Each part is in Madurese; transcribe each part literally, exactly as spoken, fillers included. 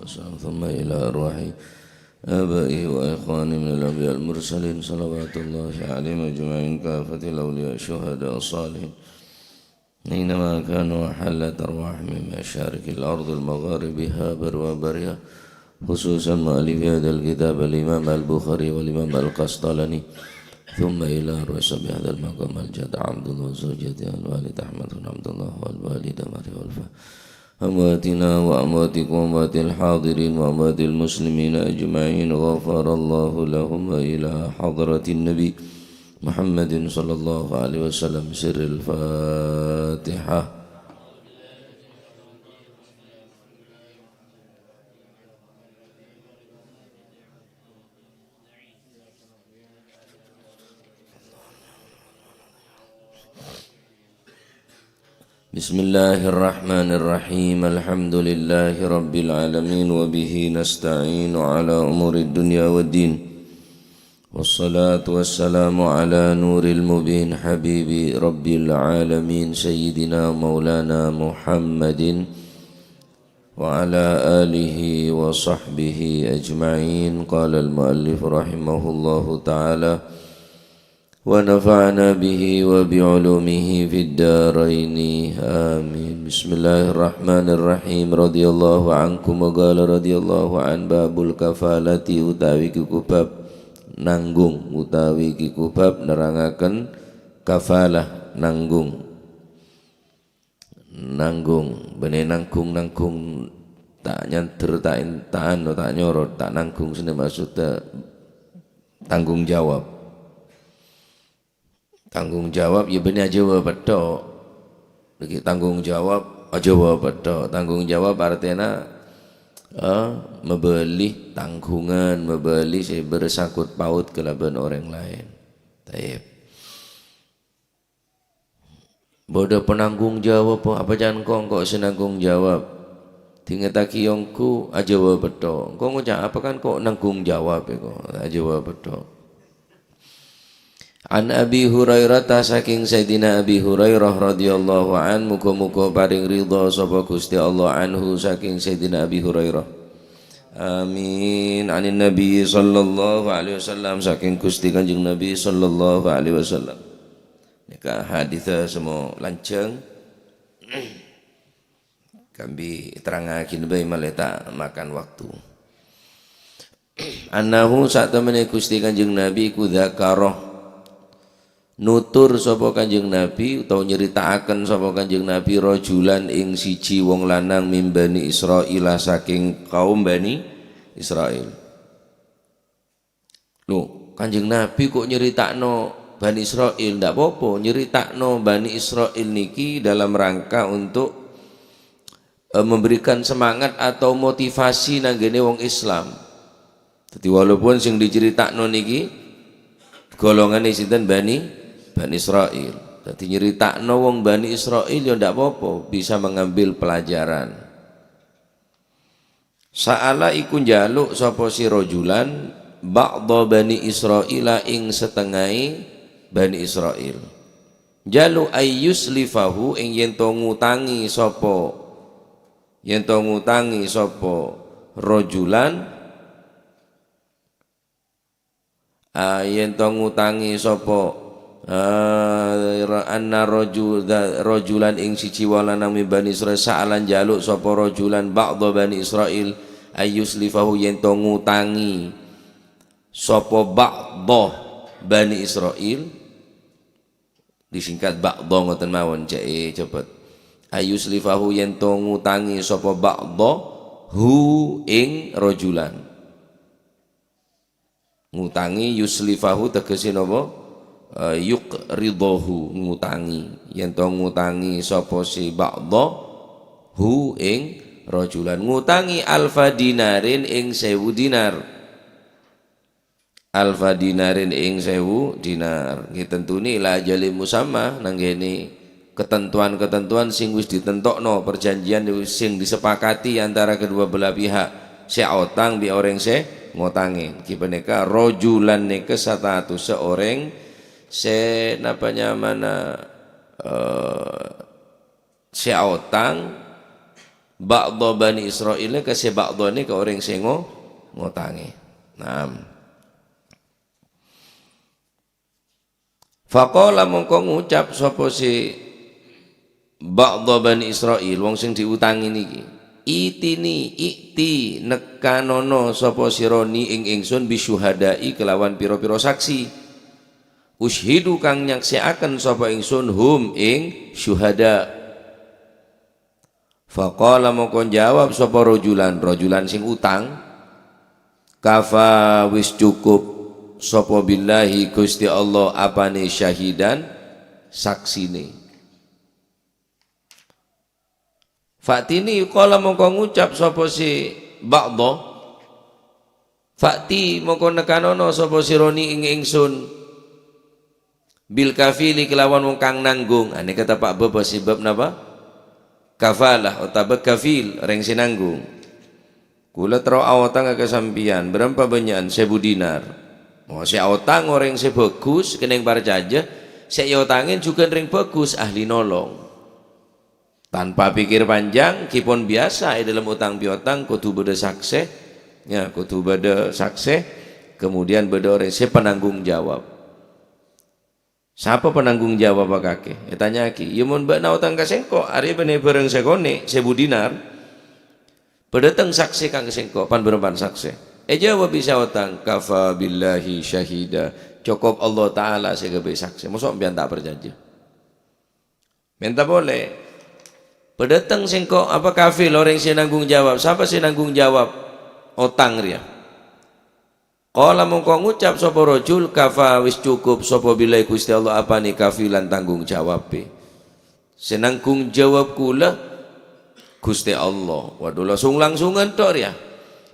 ثم إلى أرواح آبائه وإخوانه من الأنبياء المرسلين، صلوات الله عليهم أجمعين، كافة الأولياء الشهداء الصالحين، أينما كانوا وحلت أرواحهم من مشارق الأرض ومغاربها برها وبحرها، خصوصا مؤلف هذا الكتاب الإمام البخاري والإمام القسطلاني، ثم إلى أرواح صاحب هذا المقام الجد عبد الله وزوجته الوالد أحمد بن عبد الله والوالدة مريم والف-، أمواتنا وأمواتكم وأموات الحاضرين وأموات المسلمين أجمعين، غفر الله لهم، وإلى حضرة النبي محمد صلى الله عليه وسلم. سر الفاتحة. بسم الله الرحمن الرحيم. الحمد لله رب العالمين، وبه نستعين على أمور الدنيا والدين. والصلاة والسلام على نور المبين، حبيب رب العالمين، سيدنا مولانا محمد وعلى آله وصحبه أجمعين. قال المؤلف رحمه الله تعالى، ونفعنا به وبعلومه في الدارين. آمين. بسم الله الرحمن الرحيم. رضي الله عنكم. وقال رضي الله عنه، باب الكفالة utawi kiku bab nanggung, utawi kiku bab nerangaken kafalah, nanggung. Nanggung, bânnè nanggung-nanggung, ta' nyander, ta' en-, ta' anu, ta' nyorot, ta' nanggung sènè maksodda tanggung jawab. Tanggung jawab, ya bânnè ajâwâb pettho'. Lagi tanggung jawab, ajâwâb pettho'. Tanggung jawab artèna, eh, mabâli tanggungan, mabâli sè bersangkut paut kalabân orèng laèn. Taib. Bâdâ pananggung jawab, apa can ko', engko' sè nanggung jawab? Dingetaghi ongghu, ajâwâb pettho'. Engko' ngoca' apa kan ko' nanggung jawab, engko' ajâwâb pettho'. An Abi Hurairah, ta saking Sayyidina Abi Hurairah radhiyallahu an, muga-muga paring ridha sapa Gusti Allah anhu saking Sayyidina Abi Hurairah. Amin. Anin Nabi sallallahu alaihi wasallam, saking Gusti Kanjeng Nabi sallallahu alaihi wasallam. Nèka haditha semmo lanjhâng. Kambi terrangngaghi bhâi malè ta' makan waktu. Annahu, satemmanna Gusti Kanjeng Nabi iku dzakara, nutur sapa Kanjeng Nabi utawa nyeritakaken sapa Kanjeng Nabi rajulan ing siji wong lanang min Bani Israila saking kaum Bani Israil. Loh, Kanjeng Nabi kok nyeritakno Bani Israil? Ndak popo, nyeritakno Bani Israil niki dalam rangka untuk, eh, memberikan semangat atau motivasi nanggene wong Islam. Jadi, walaupun sing diceritakno niki golongane sinten? Bani, Bani Israil. Jadi, nyeritakno wong Bani Israil ya ndak popo, bisa mengambil pelajaran. Sa'ala iku njaluk sapa si rajulan ba'dha Bani Israila ing setengahe Bani Israil. Njaluk ayyuslifahu ing yen to ngutangi sapa, yen to ngutangi sapa rajulan, Ah, yen to ngutangi sapa, ah, ra-, anna raju-, da-, rajulan ing siji wong lanang min Bani Israil, sa'alan njaluk sapa rajulan ba'dha Bani Israil, ayyuslifahu yen to ngutangi sapa ba'dha Bani Israil, disingkat ba'dha ngoten mawon, ca'e cepet. Ayyuslifahu yen to ngutangi sapa ba'dha hu ing rajulan. Ngutangi, yuslifahu tegese napa? Eh, yuqridahu, ngutangi. Yen to ngutangi sapa si ba'dha, hu ing rajulan. Ngutangi alfa dinarin ing sewu dinar. Alfa dinarin ing sewu dinar. Nggih, tentune ila ajalin musamma, nanggene ketentuan-ketentuan sing wis ditentokno, perjanjian sing disepakati antara kedua belah pihak, se aotang bi' oreng se ngotange. Nggih, paneka rajulan neka status seorang se napa nyamana, eh, se aotang Ba'dha Bani Isra'ila ka sè ba'dhane ka orèng sè ngo-, ngotangè. Naam. Faqala mongko ngucap sapa sè ba'dha Bani Isra'il, wong sing diutangi niki, "Itini, i'ti, nekkanono sapa sironi ing ingsun bisyuhada'i kelawan pira-pira saksi. Usyhidu kang nyaksè'aken sapa ingsun hum ing syuhada." Faqala mongko njawab sapa rajulan, rajulan sing utang, "Kafa, wis cukup, sapa billahi Gusti Allah apane syahidan, saksine." Fa'tini, qala mongko ngucap sapa si ba'dha, "Fa'ti mongko nekanono sapa sironi ing ingsun." Bil kafili kelawan wong kang nanggung. Ah, nèka tepa' bab, sebab napa? Kafalah otabâ kafil, orèng sè nanggung. Kaulâ terro aotang ka sampèyan, bârâmpa bânnya'an? Sèbu dinar. Oh, sè aotang orèng sè bhâghus, kennèng parcajâ, sè èotangè jhughân rèng bhâghus, ahli nolong. Tanpa pikir panjang, ghi pon biyasa è dhâlem otang piotang kodhu bâdâ saksè, ya, kodhu bâdâ saksè, kemudian bâdâ orèng sè penanggung jawab. Sapa penanggung jawab kakè? Ètanya'aghi, "Iyâ, mon bâ'na otang ka sèngko', arèya bânnè bhârâng sakonè', sèbu dinar. Padâteng saksè kang sèngko', pan-bârâmpan saksè." Èjâwâb bi' sè otang, "Kafa billahi syahida." Cokop Allah Ta'ala sè ghâbây saksè. Mosok sampèyan ta' parcajâ? Mènta polè. Padâteng sèngko', apa kafil orèng sè nanggung jawab? Sapa sè nanggung jawab otang rèya? Qala mongko ngucap sapa rajul, "Kafa, wis cukup, sapa billahi Gusti Allah apane kafilan tanggung jawabe." Sè nanggung jawab kaulâ Gusti Allah. Waduh, langsung-langsungan tok rèya.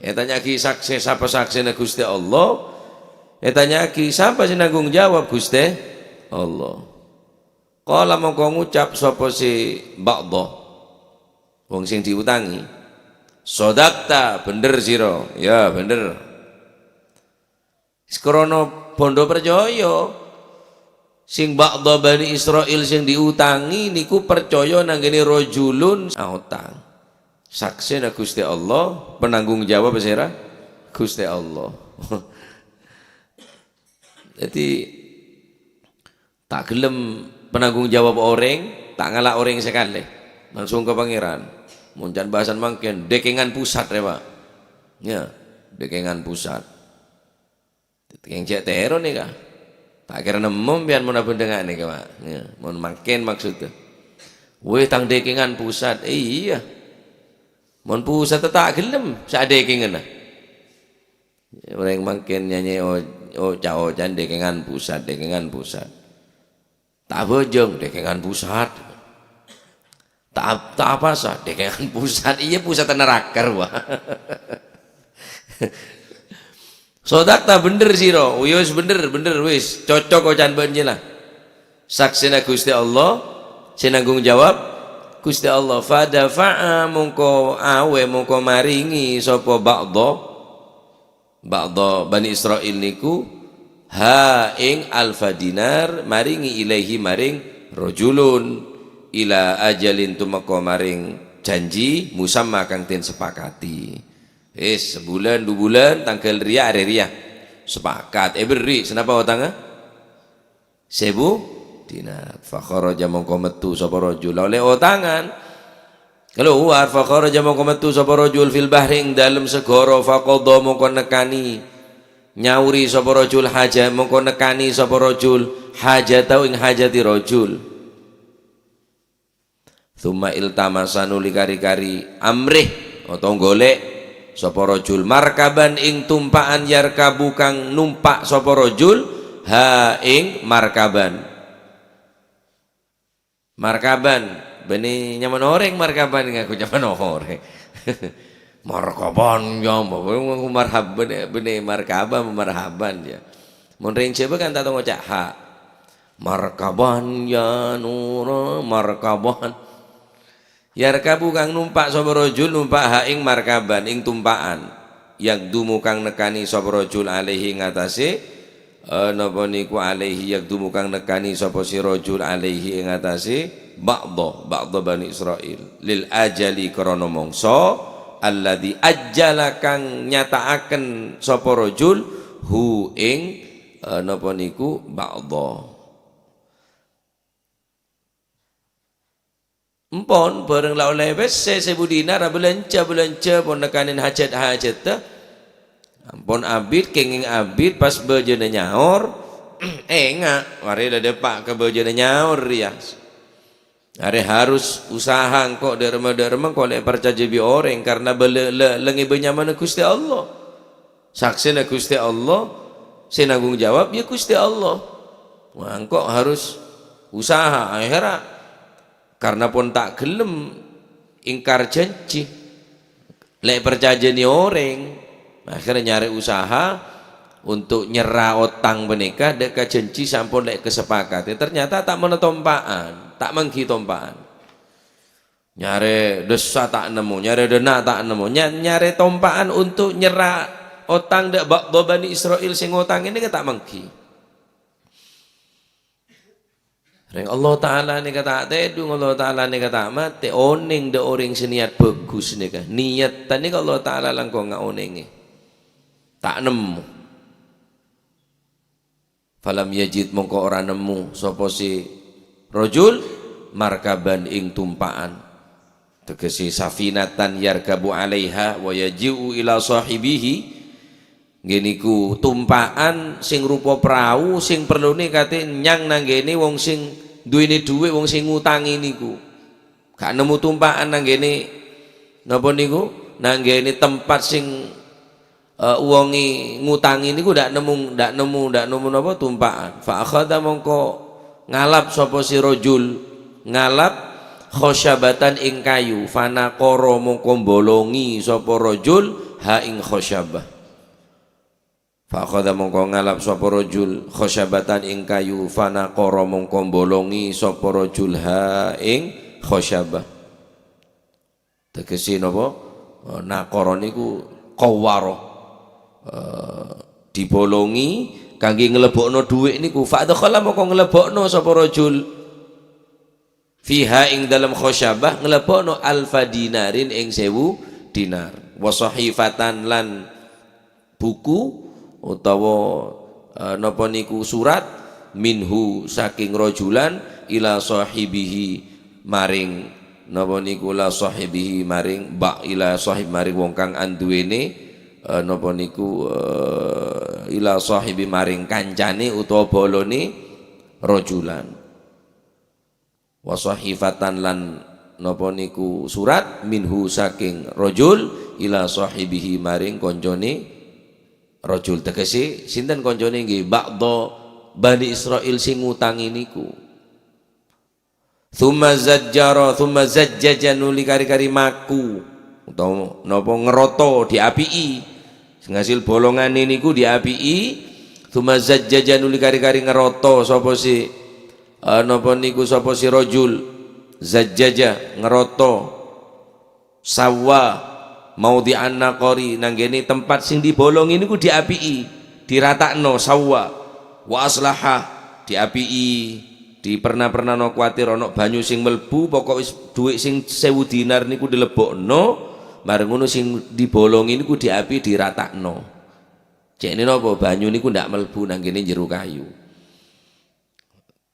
Ètanya'aghi saksè, sapa saksèna Gusti Allah? Ètanya'aghi sapa sè nanggung jawab? Gusti Allah. Qala mongko ngucap sapa si ba'dha, wong sing diutangi, "Shadaqta, bhender sira." Ya, bhender. Sakrana bhândhâ parcaya, sing ba'dha Bani Isra'il sing diutangi niku parcaya nanggene rajulun aotang. Saksèna Gusti Allah, penanggung jawab sera Gusti Allah. Jadi, ta' gelem penanggung jawab orèng, ta' ngala' orèng sakalè. Langsung ka Pangeran. Mon can bahasan mangkèn, dekengan pusat rè, Pak. Ya, dekengan pusat. Kèng cè' tèro nèka. Ta' kèra nemmo sampèyan mon abhândhângan nèka, Pak. Ya, mon mangkèn maksudnya. Weh, tang dekengan pusat. Eh, iyâ. Mon pusat ta' gelem, sa' dekenganna. Orèng mangkèn nyanyi o-, oca'-oca'an dekengan pusat, dekengan pusat. Ta' abhâjâng, dekengan pusat. Ta', ta' apasa, dekengan pusat. Iyâ, pusat neraka, wah. "Shadaqta, bhender sira." "Oh, ya wis bhender, bhender, wis. Cocok oca'an bâ'na jiyâ la." Saksèna Gusti Allah, sè nanggung jawab Gusti Allah. Fadafa'a, mongko awè, mongko maringi sapa ba'dha, ba'dha Bani Isra'il niku, ha ing alfa dinar, maringi ilaihi maring rajulun, ila ajalin tumeka maring janji, musamma kang den sepakati. Wis, sebulan, dua bulan, tanggal rèya, arè rèya. Sepakat, èberri', sanapa otangnga? Sèbu dinar. Fa kharaja mongko metu sapa rajul, la ollè otangan. Keluar, fa kharaja mongko metu sapa rajul fil bahri ing dalem segara, fa qadha mongko nekani. Nyauri sapa rajul haja, mongko nekani sapa rajul hajatau ing hajati rajul. Tsumma iltamasa nuli kari-kari amrih otabâ golek sapa rajul markaban ing tumpa'an yarkabu kang numpa' sapa rajul ha ing markaban. Markaban, bânnè nyamana orèng markaban ngaku nyamana orèng. Markaban ya, ngaku marhab-, bânnè, bânnè markaban, marhaban ya. Mon rèng Jhâbâ kan ta' tao ngoca' ha. Markaban ya Nura, markaban. Yarkabu kang numpa' sapa rajul numpa' ha ing markaban, ing tumpa'an. Yaqdumu kang nekani sapa rajul alaihi ing atase, eh, napa niku alaihi yaqdumu kang nekani sapa si rajul alaihi ing atase Ba'dha, ba'dha Bani Israil. Lil ajali krana mangsa, alladzi ajjala kang nyata'aken sapa rajul, hu ing, eh, napa niku, ba'dha. Empon, bareng la ollè pèssè sèbu dinar, abâlânjhâ-bâlânjhâ pon nèkanè hajhât-hajhâddhâ. Ampon abit, kèngèng abit, pas bâjâna nyaor, enga', marè la dâpa' ka bâjâna nyaor rèya. Arè harus usaha engko' dâ' remma-dâ' remma engko' lè parcajâ bi' orèng, karna bâ-, lè-, lè-, lèngè bânnya'na Ghustè Allah. Saksèna Ghustè Allah, sè nanggung jawab, ya Ghustè Allah. Wah, engko' harus usaha. Akhèrra, karna pon ta' ghellem ingkar janji, lè' parcajâna orèng, akhèrra nyarè usaha untuk nyerra otang panèka dâ' ka janji sampon lè' kasepakatè. Ternyata ta' mènè tompa'an, ta' mangghi tompa'an. Nyarè dhissa ta' nemmo, nyarè dâna' ta' nemmo, nya-, nyarè tompa'an untuk nyerra otang dâ' ba'dha Bani Israil sè ngotangè nèka ta' mangghi. Rèng Allah Ta'ala nèka ta' tèdung, Allah Ta'ala nèka ta' matè, onèng dâ' orèng sè niat bhâghus nèka. Niyatta nèka Allah Ta'ala langkong ngaonèngè. Ta' nemmo. Falam yajid, mongko ora nemmo sapa si rajul markaban ing tumpa'an. Tegese safinatan yarkabu alaiha wa yaji'u ila sahibihi. Nggih niku tumpa'an sing rupa prau sing perlune kate nyang nanggene wong sing duwene dhuwit, wong sing ngutangi niku. Ga' nemmo tumpa'an nanggene napa niku? Nanggene tempat sing eh, wonge ngutangi niku ndak nemmo, ndak nemmo, ndak nemmo napa tumpa'an. Fa akhadha mongko ngalap sapa si rajul, ngalap khosyabatan ing kayu, fanaqara mongko mbolongi sapa rajul ha ing khosyabah. Fa akhadha mongko ngalap sapa rajul khosyabatan ing kayu, fanaqara mongko mbolongi sapa rajul ha ing khosyabah. Tegese napa? Eh, naqara niku qawwara. Eh, dibolongi kangge nglebokno dhuwit niku. Fa adkhala mongko nglebokno sapa rajul fiha ing dalem khosyabah nglebokno alfa dinarin ing sewu dinar. Wa sahifatan lan buku utawa, eh, napa niku surat minhu saking rajulan ila sahibihi maring napa niku la sahibihi maring ba ila sahib maring wong kang anduwene, eh, napa niku, eh, ila sahibi maring kancane utawa bolone rajulan. Wa sahifatan lan napa niku surat minhu saking rajul ila sahibihi maring koncone rajul. Tegese sinten koncone? Nggih, ba'dha Bani Israil sing ngutangi niku. Tsumma zajjara, tsumma zajjaja nuli kari-kari maku utawa napa ngeroto diapi'i. Sing hasil bolongane niku diapi'i. Tsumma zajjaja nuli kari-kari ngeroto sapa si Eh, napa niku sapa si rajul, zajjaja, ngeroto, sawwa, maudhi'an naqari, nanggene tempat sing dibolongi niku diapi'i, diratakno, sawwa, wa aslaha, diapi'i, diperna-pernano kuwatir ana banyu sing mlebu, pokok wis dhuwit sing sewu dinar niku dilebokno, mareng ngono sing dibolongi niku diapi'i, diratakno. Cekne napa? Banyu niku ndak mlebu nanggene jero kayu.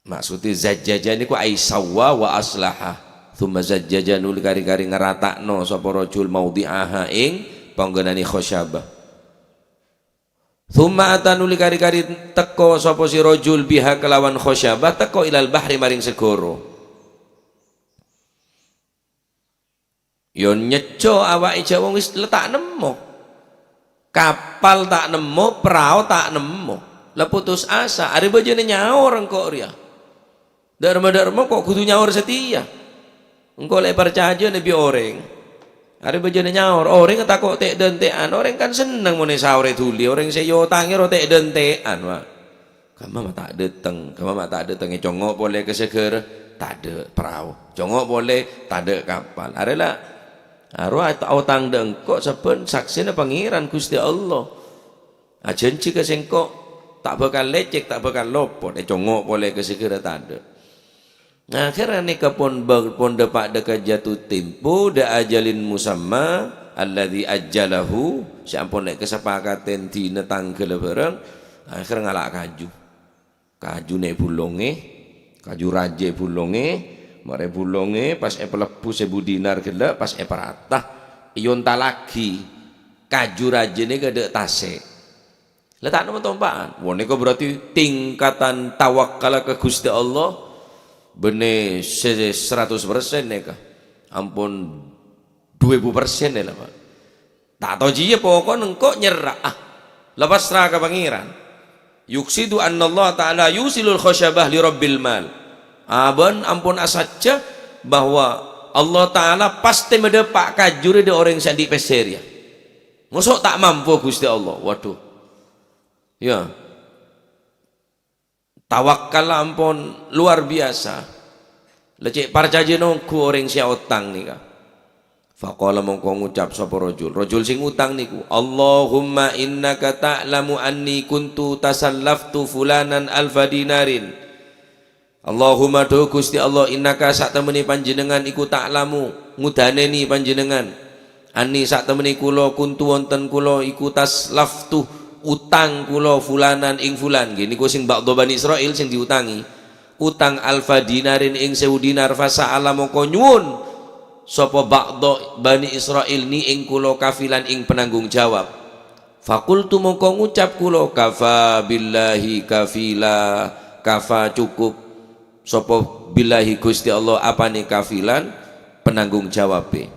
Maksude zajjaja niku ai sawwa wa aslaha. Tsumma zajjaja nuli kari-kari ngeratakno sapa rajul maudhi'aha ing panggonane khosyabah. Tsumma ata nuli kari-kari teka sapa si rajul biha kelawan khosyabah teka ilal bahri maring segara. Ya nyejjo awake jhâ' wong wis le ta' nemmo. Kapal ta' nemmo, prao ta' nemmo. La putus asa, arè bâjâna nyaor engko' rèya. Dâ' remma-dâ' remma kok kodhu nyaor satèya. Engko' le parcajâ bi' orèng. Arè bâjâna nyaor, orèng tako' te'-dânte'an, orèng kan senneng mon èsaorè dhuli, orèng sè èotange ro te'-dânte'an, wa. Kamma ma' ta' dâteng, kamma ma' ta' dâteng, ècongngo' polè ka segara, tadâ' prao. Congngo' polè, tadâ' kapal. Arè la, aro at-, otang dâ' engko' sabbhân saksèna Pangèran Ghustè Allah. Ajhânjhi ka sèngko', ta' bhâkal lècèk, ta' bhâkal lopot. Ècongngo' polè ka segara, tadâ'. Akhèrra nèka pon ba-, pon dâpa' dâ' ka jatuh tempo, dâ' ajalin musamma, alladzi ajjalahu, sè ampon nè' kasepakadhân dina tangghâlla bhârâng, akhèr ngala' kaju. Kaju nè' bulongè, kaju rajâ bulongè, marè bulongè, pas èpalebbu sèbu dinar ghellâ', pas èparata, èyontallaghi kaju rajâ nèka dâ' tasè'. La ta' nemmo tompa'an. Wah, nèko berarti tingkatan tawakkal ka Gusti Allah bânnè sè seratus persen nèka. Ampon dhu èbu persen la, Pak. Ta' tao jiyâ, pokokna engko' nyerra, ah. La pasra ka Pangèran. Yuqsidu annallaha ta'ala yusilul khosyabah li rabbil mal. Abâ'na ampon asajjhâ bahwa Allah Ta'ala pastè madâpa' kaju rè dâ' orèng sè andi' pèssè rèya. Mosok ta' mampu, Gusti Allah. Waduh. Ya. Tawakkal ampon luar biasa. La cè' parcajâ nongghu orèng sè aotang nèka. Faqala mongko ngucap sapa rajul. Rajul sè ngutang niku, "Allahumma innaka ta'lamu anni kuntu tasallaftu fulanan alfa dinarin." Allahumma, dhu Gusti Allah, innaka, satemmenè panjhennengngan iku ta'lamu, ngudanènè panjhennengngan. Anni, satemmenè kaulâ, kuntu, wonten kaulâ iku taslaftu, utang kaulâ, fulanan, ing fulan. Ngghi, niku sing ba'dho Bani Israil sing diutangi. Utang alfa dinarin ing sèbu dinar, fasa'ala, mongko nyuwun sapa ba'dho Bani Israil ni ing kaulâ kafilan ing penanggung jawab. Faqultu, mongko ngucap kaulâ, "Kafa billahi kafila," kafa cukup. Sapa billahi Gusti Allah apane kafilan, penanggung jawabe.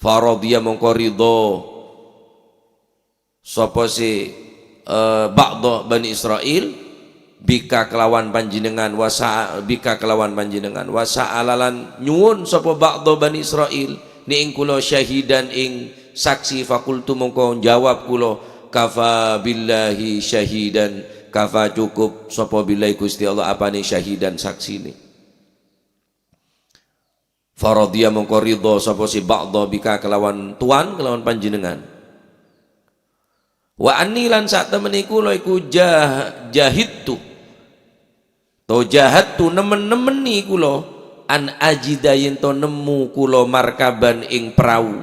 Faradhiya, mongko ridho sapa si, eh, ba'dha Bani Israil, bika kelawan panjenengan, wa sa-, bika kelawan panjenengan, wa sa'ala lan nyuwun sapa ba'dha Bani Israil, ni ing kula syahidan ing saksi, faqultu mongko njawab kula, "Kafa billahi syahidan," kafa cukup sapa billahi Gusti Allah apane syahidan saksine. Faradhiya mongko ridho sapa si ba'dha bika kelawan tuan kelawan panjenengan. Wa anni lan satemene kula iku jah-, jahidtu. To jahadtu nemmen-nemmeni kula an ajida yen to nemmu kula markaban ing prau.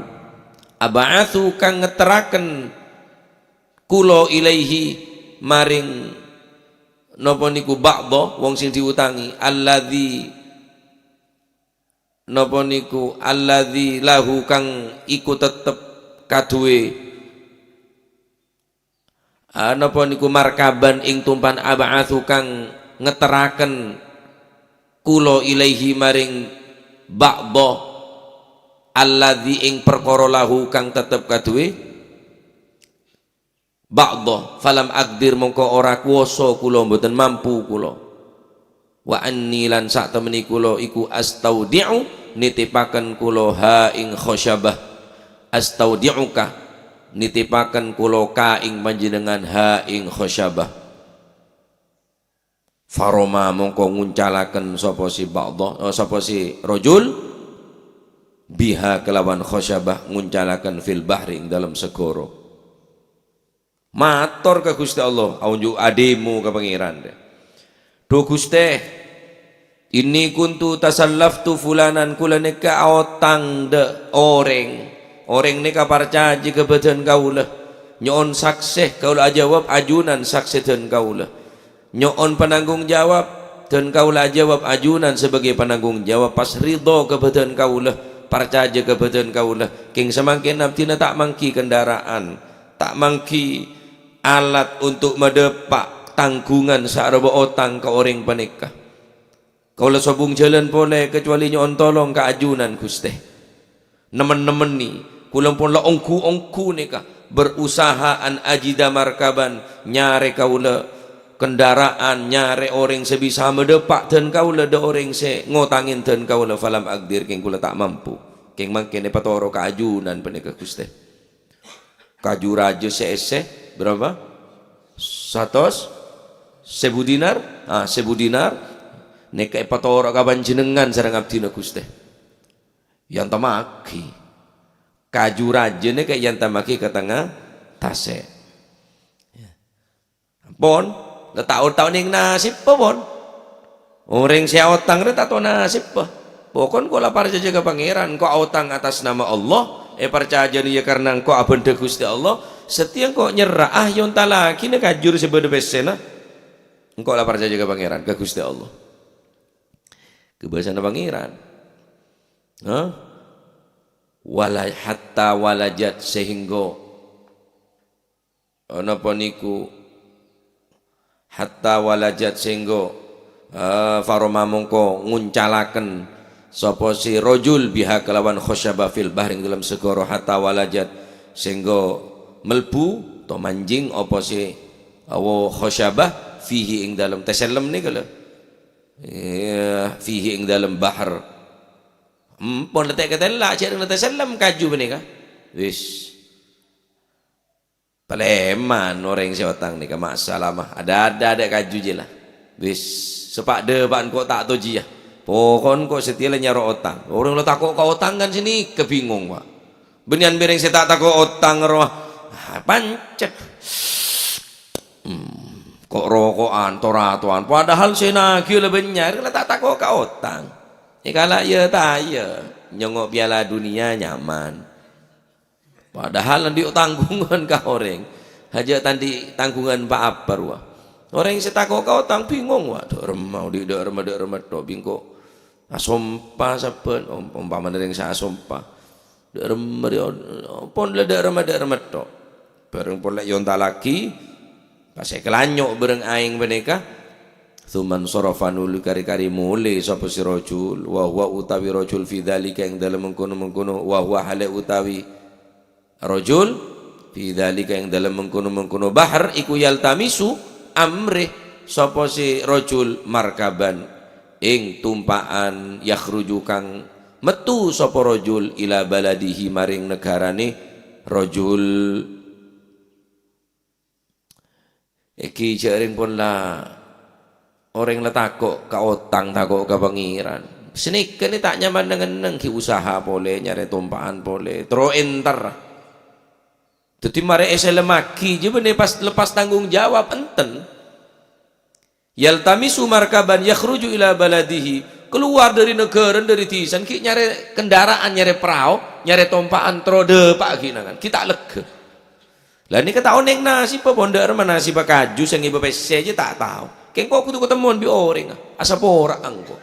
Ab'atsu kang ngeteraken kula ilaihi maring napa niku ba'dha wong sing diutangi, alladzi napa niku, alladzi lahu kang iku tetep kaduwe, ah, napa niku markaban ing tumpan ab'atsu kang ngeteraken kula ilaihi maring ba'dha alladzi ing perkara lahu kang tetep kaduwe. Ba'dha, falam aqdir mongko ora kuwasa kula, mboten mampu kula. Wa anni lan satemene kula iku astaudi'u nitipaken kula ha ing khosyabah. Astaudi'uka nitipaken kula ka ing panjenengan ha ing khosyabah. Faroma mongko nguncalaken sapa si ba'dha, eh, sapa si rajul, biha kelawan khosyabah nguncalaken fil bahri ing dalem segara. Mator ka Gusti Allah, aonjuk ademo ka Pangeran. Dhu Guste, inni kuntu tasallaftu fulanan, kula neka aotang dha' oreng. Oreng neka parcaja ka badan kaula. Nyo'on sakse, kaula ajawab ajunan sakse dhan kaula. Nyo'on pananggung jawab, dhan kaula ajawab ajunan sebagai pananggung jawab, pas ridho ka badan kaula, parcaja ka badan kaula. Keng samangken abdina ta' manggi kendaraan, ta' manggi alat untuk madeppa' tanggungan sa'raba otang ka oreng paneka. Kaula sobung jalan pole, kecuali nyo'on tolong ka ajunan, Guste. Nemmen-nemmeni, kula pon la onggu-onggu neka, berusaha an ajida markaban, nyare kaula kendaraan, nyare oreng se bisa madeppa' dhan kaula dha' oreng se ngotangen dhan kaula, falam aqdir, keng kula ta' mampu. Keng mangken epatoro ka ajunan paneka, Guste. Kaju raja se esse, berapa? Satos? Sebu dinar? Ah, sebu dinar. Neka epatoro ka panjenengan sareng abdina, Guste. Yantamagi. Kaju raja neka yantamagi ka tengnga tase'. Ya. Pon, la taon-taon ning nasib, pon. Orèng sè aotang rè ta' tao nasèbbhâ. Pokon engko' la parcajâ ka Pangèran, engko' aotang atas nama Allah, èparcajâna iyâ karna engko' abhândhâ Ghustè Allah, satèya engko' nyerra'a èontallaghi nèka kaju sè bâdâ pèssèna. Engko' la parcajâ ka Pangèran, ka Ghustè Allah. Ka bhâsana Pangèran. Hah? Wala-, hatta walajat, sehingga, eh, napa niku, hatta walajat, sehingga, eh, faroma mongko nguncalaken sapa si rajul biha kelawan khasyabah fil bahri ing dalem segara, hatta walajat, sehingga mlebu to manjing apa si awo khasyabah fihi ing dalem tasellem nèka lho. Iya, fihi ing dalem bahar. Empon letek ketella, jhâ' rèng tasellem kaju panèka. Wis. Palèman orèng sè otang nèka, ma'salamah. Ada-ada dâ' kaju jiyâ la. Wis, sapa' dâpa'an ko' ta' tao jiyâ. Pokon ko' satèya la nyaro otang. Orèng la tako' ka otang kan sè nèka bingong, Pak. Bânnèyan bâreng sè ta' tako' otang rowa. Ah, pancet. Hmm, ko'-roko'an, to-ratowan. Padahal sè naghi la bânnya', la ta' tako' ka otang. Èkala' iyâ ta' iyâ. Nyongngo' Piala Dunia nyaman. Padahal andi' tanggungan ka orèng. Hajâ' ta' andi' tanggungan pa-apa rowa. Orèng sè tako' ka otang bingong, wa. Dâ' remma, andi' dâ' remma, dâ' remma tho, bingko. Asompa sabbhân, om-, ompamana orèng sè asompa. Dâ' remma, dâ', pon la dâ' remma, dâ' remma tho. Bâreng pon la èontallaghi, pas èkalanyo' bâreng aèng panèka, Tsumansarafa, nuli kari-kari molè sapa si rajul, wa huwa utawi rajul fi dzalika ing dalem mengkono-mengkono, wa huwa hale utawi rajul fi dzalika ing dalem mengkono-mengkono bahar iku yaltamisu amrih sapa si rajul markaban ing tumpa'an yakhruju kang metu sapa rajul ila baladihi maring negarane rajul. Èngghi jhâ' rèng pon la orèng la tako' ka otang, tako' ka Pangèran. Sanèka nè ta' nyaman neng-enneng, ghi' usaha polè nyarè tompa'an polè, terro èntar. Dhâddhi marè èsellemmaghi, jhâ' bânnè pas lepas tanggung jawab, enten. Yaltamisu markaban yakhruju ila baladihi, keluar dâri naghârâna, dâri dhisana, ghi' nyarè kendaraan, nyarè prao, nyarè tompa'an, terro dâpa'a ghi' nangan, ghi' ta' lega. Lah, nèka ta' onèng nasibbhâ, pon dâ' remma nasibbhâ kaju sè ngèbâ pèssè jiyâ ta' tao. Kèng engko' kodhu katemmon bi' orèngnga, asapora'a engko'.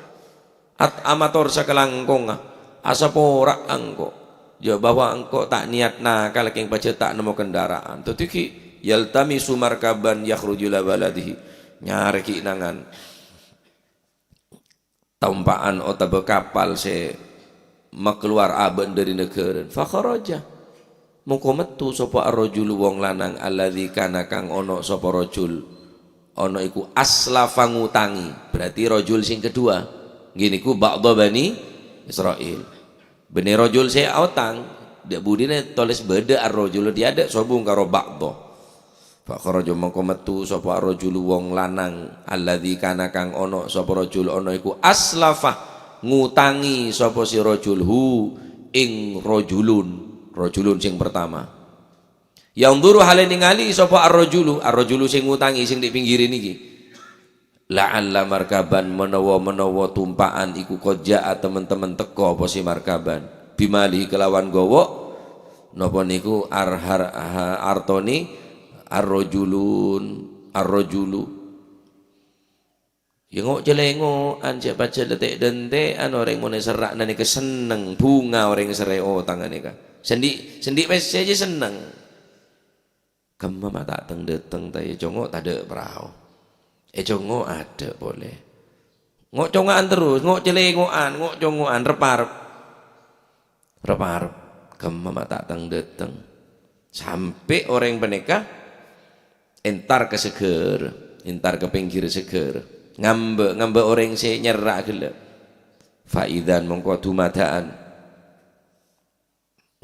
At-, amator sakalangkongnga, asapora'a engko'. Jhâ' bahwa engko' ta' niyat nakal, kèng pajhât ta' nemmo kendaraan. Dhâddhi ghi' yaltamisu markaban yakhruju ila baladihi. Nyarè ghi' nangan. Tompa'an otabâ kapal sè makalowar abâ'na dâri naghârâna. Fakharaja. Mongko metto sapa ar-rajulu wong lanang alladzi kana kang ana sapa rajul. Ana iku aslafa ngutangi. Berarti rajul sing kedua. Ngghi niku ba'dha Bani Israil. Bânnè rajul sè aotang, dâ' budina toles bâdâ ar-rajulu, dhi' adâ' sobung karo ba'dha. Fa kharaja mongko metto sapa ar-rajulu wong lanang, alladzi kana kang ana sapa rajul ana iku aslafa ngutangi sapa si rajul hu ing rajulun, rajulun sing pertama. Yanzuru hale ningali sapa ar-rajulu, ar-rajulu sing ngutangi sing dhi' pinggire niki. La'alla markaban menawa-menawa tumpa'an iku qad ja'a temen-temen teko apa si markaban. Bimalihi kelawan gowo napa niku arhar-, ha-, artone ar-rajulun, ar-rajulu. Ya ngo' celengo'an, ja' pajhât letek-dentekan oreng mone serra'na neka senneng, bhunga oreng serre' otangnga neka. Sendi', sendi' pesse ja' senneng. Kemma ma' ta' teng-dâteng ta' ècongo' tadâ' prao. Ècongo' adâ' pole. Ngo' congo'an terros, ngo' celengo'an, ngo' congo'an, rep-arep. Rep-arep. Kemma ma' ta' teng-dâteng. Sampe' oreng paneka entar ka segara, entar ka pengghir segara. Ngambâ', ngambâ' oreng se nyerra' ghellâ'. Faizan mongko dumada'an.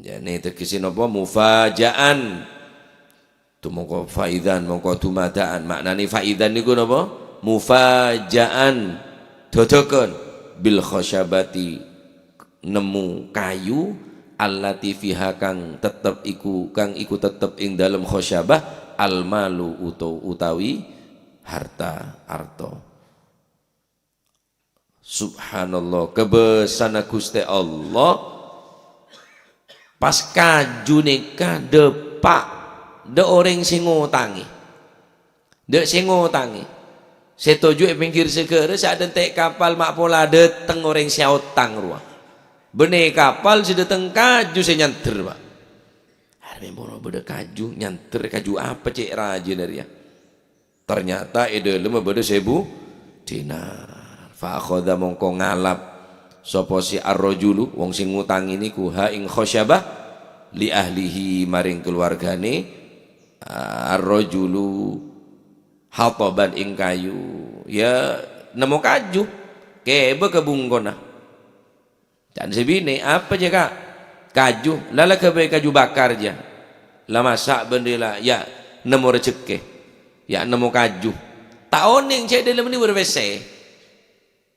Jane tegese napa? Mufaja'an. Tumongko faizan, mongko dumada'an. Maknane faizan niku napa? Mufaja'an. Dodokon. Bil khosyabati. Nemu kayu. Allati fiha kang tetep iku, kang iku tetep ing dalem khosyabah. Al malu uto-, utawi harta, arta. Subhanallah, kobâsana Ghustè Allah, pas kaju nèka dâpa' dâ' orèng sè ngotangè. Dâ' sè ngotangè. Sè toju' è pèngghir saghârâ, sè adântè' kapal ma' pola dâteng orèng sè aotang rowa. Bânnè kapal sè dâteng kaju sè nyandher, Pak. Arè mon bâdâ kaju, nyandher kaju apa cè' rajâna rèya? Ternyata è dâlemma bâdâ sèbu dinar. Fa akhadha mongko ngalap sapa si ar-rajulu, wong sè ngutangè niku, ha ing khasyabah, li ahlihi, maring keluargane, ar-rajulu, hataban ing kayu. Ya, nemmo kaju, kèbâ ka bungkona. Can sè binè', "Apa jâ, Ka'?" "Kaju." "La, la ghâbây kaju bakar jâ. La masa' bân rè la, ya' nemmo rejekkè. Ya' nemmo kaju." Ta' onèng cè' dâlemma nèka bâdâ pèssè.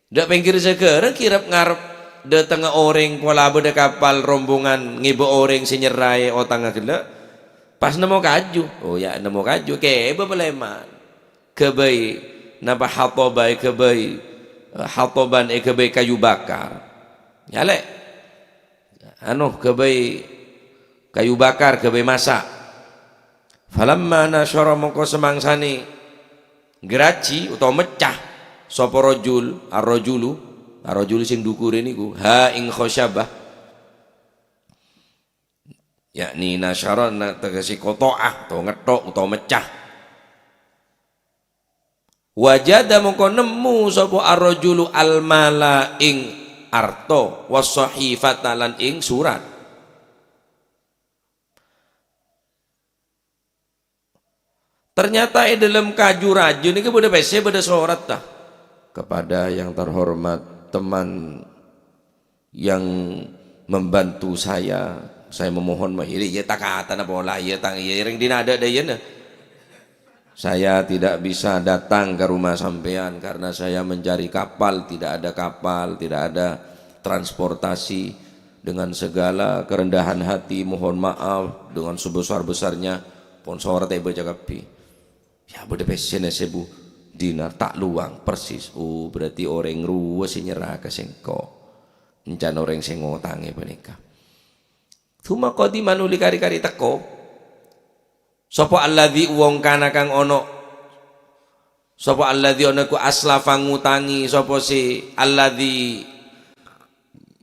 Dâ' pèngghir saghârâ kèrep ngarep dâtengnga orèng pola bâdâ kapal rombongan ngèbâ orèng sè nyerraè otangnga ghellâ'. Pas nemmo kaju. "Oh, ya' nemmo kaju. Kèbâ palèman." Ghâbây, napa hatoba èghâbây, eh, hatoban èghâbây kayu bakar. Nyalè'. Anu, ghâbây kayu bakar, ghâbây masa'. Falamma nasyara, mongko samangsanè garaji utawa mecca sapa rajul, ar-rajulu, ar-rajulu sing dhukurè niku, ha ing khasyabah. Yakni nasyara na-, tegese qata'ah, utawa ngetthok, utawa mecca. Wajada mongko nemmo sapa ar-rajulu al-mala ing arta, was-sahifata lan ing surat. Ternyata è dâlem kaju rajâ nèka bâdâ pèssè, bâdâ sorat, ta. Kepada yang terhormat, teman yang membantu saya, saya memohon ma-, iyâ, iyâ, ta-katana pola, iyâ, tang, iyâ, rèng dinna' dâ'-, dâ' iyâna. Saya tidak bisa datang ke rumah sampean karena saya mencari kapal, tidak ada kapal, tidak ada transportasi. Dengan segala kerendahan hati, mohon maaf, dengan sebesar-besarnya, pon sorat èbâca kabbhi. Ya, bâdâ pèssèna sèbu dinar, ta' lowang persis. Oh, berarti orèng rowa sè nyerra ka sèngko'. Èncana orèng sè ngotangè panèka. Tsumma qadima, nuli kari-kari teko. Sapa alladzi, wong kana kang ana. Sapa alladzi, ana iku aslafa ngutangi sapa si alladzi,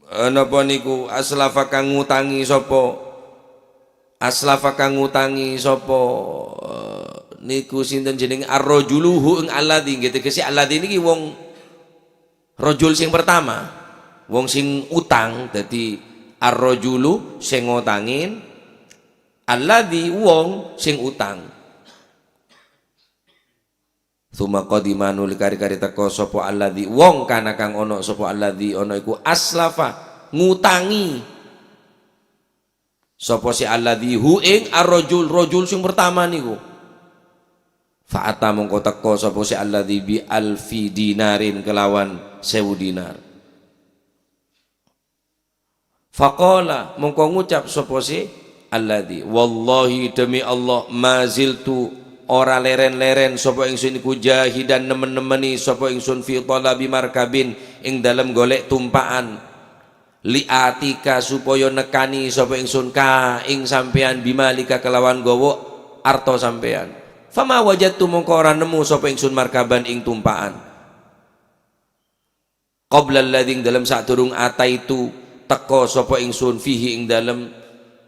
eh, napa niku aslafa kang ngutangi sapa, aslafa kang ngutangi sapa, eh, niku sinten jenenge, ar-rajulu hu ing alladzi, nggih, tegese alladzi niki wong rajul sing pertama, wong sing utang, dadi ar-rajulu sing ngutangin, alladzi wong sing utang. Tsumma qadima, nuli kari-kari teka sapa alladzi, wong kana kang ana sapa alladzi, ana iku aslafa, ngutangi sapa si alladzi hu ing ar-rajul, rajul sing pertama niku. Fa ata, mongko teka sapa si alladzi bi alfi dinarin, kelawan sewu dinar. Faqala, mongko ngucap sapa si alladzi, "Wallahi, demi Allah, ma ziltu, ora leren-leren sapa ingsun iku, jahidan, nemen-nemeni sapa ingsun, fi talabi markabin, ing dalem golek tumpa'an, li atika, supaya nekani sapa ingsun, ka, ing sampeyan, bimalika, kelawan gawa arta sampeyan. Fama wajadtu, mongko ora nemmo sapa ingsun, markaban, ing tumpa'an." Qabla alladzi, ing dalem sadurung ataitu teka sapa ingsun, fihi, ing dalem,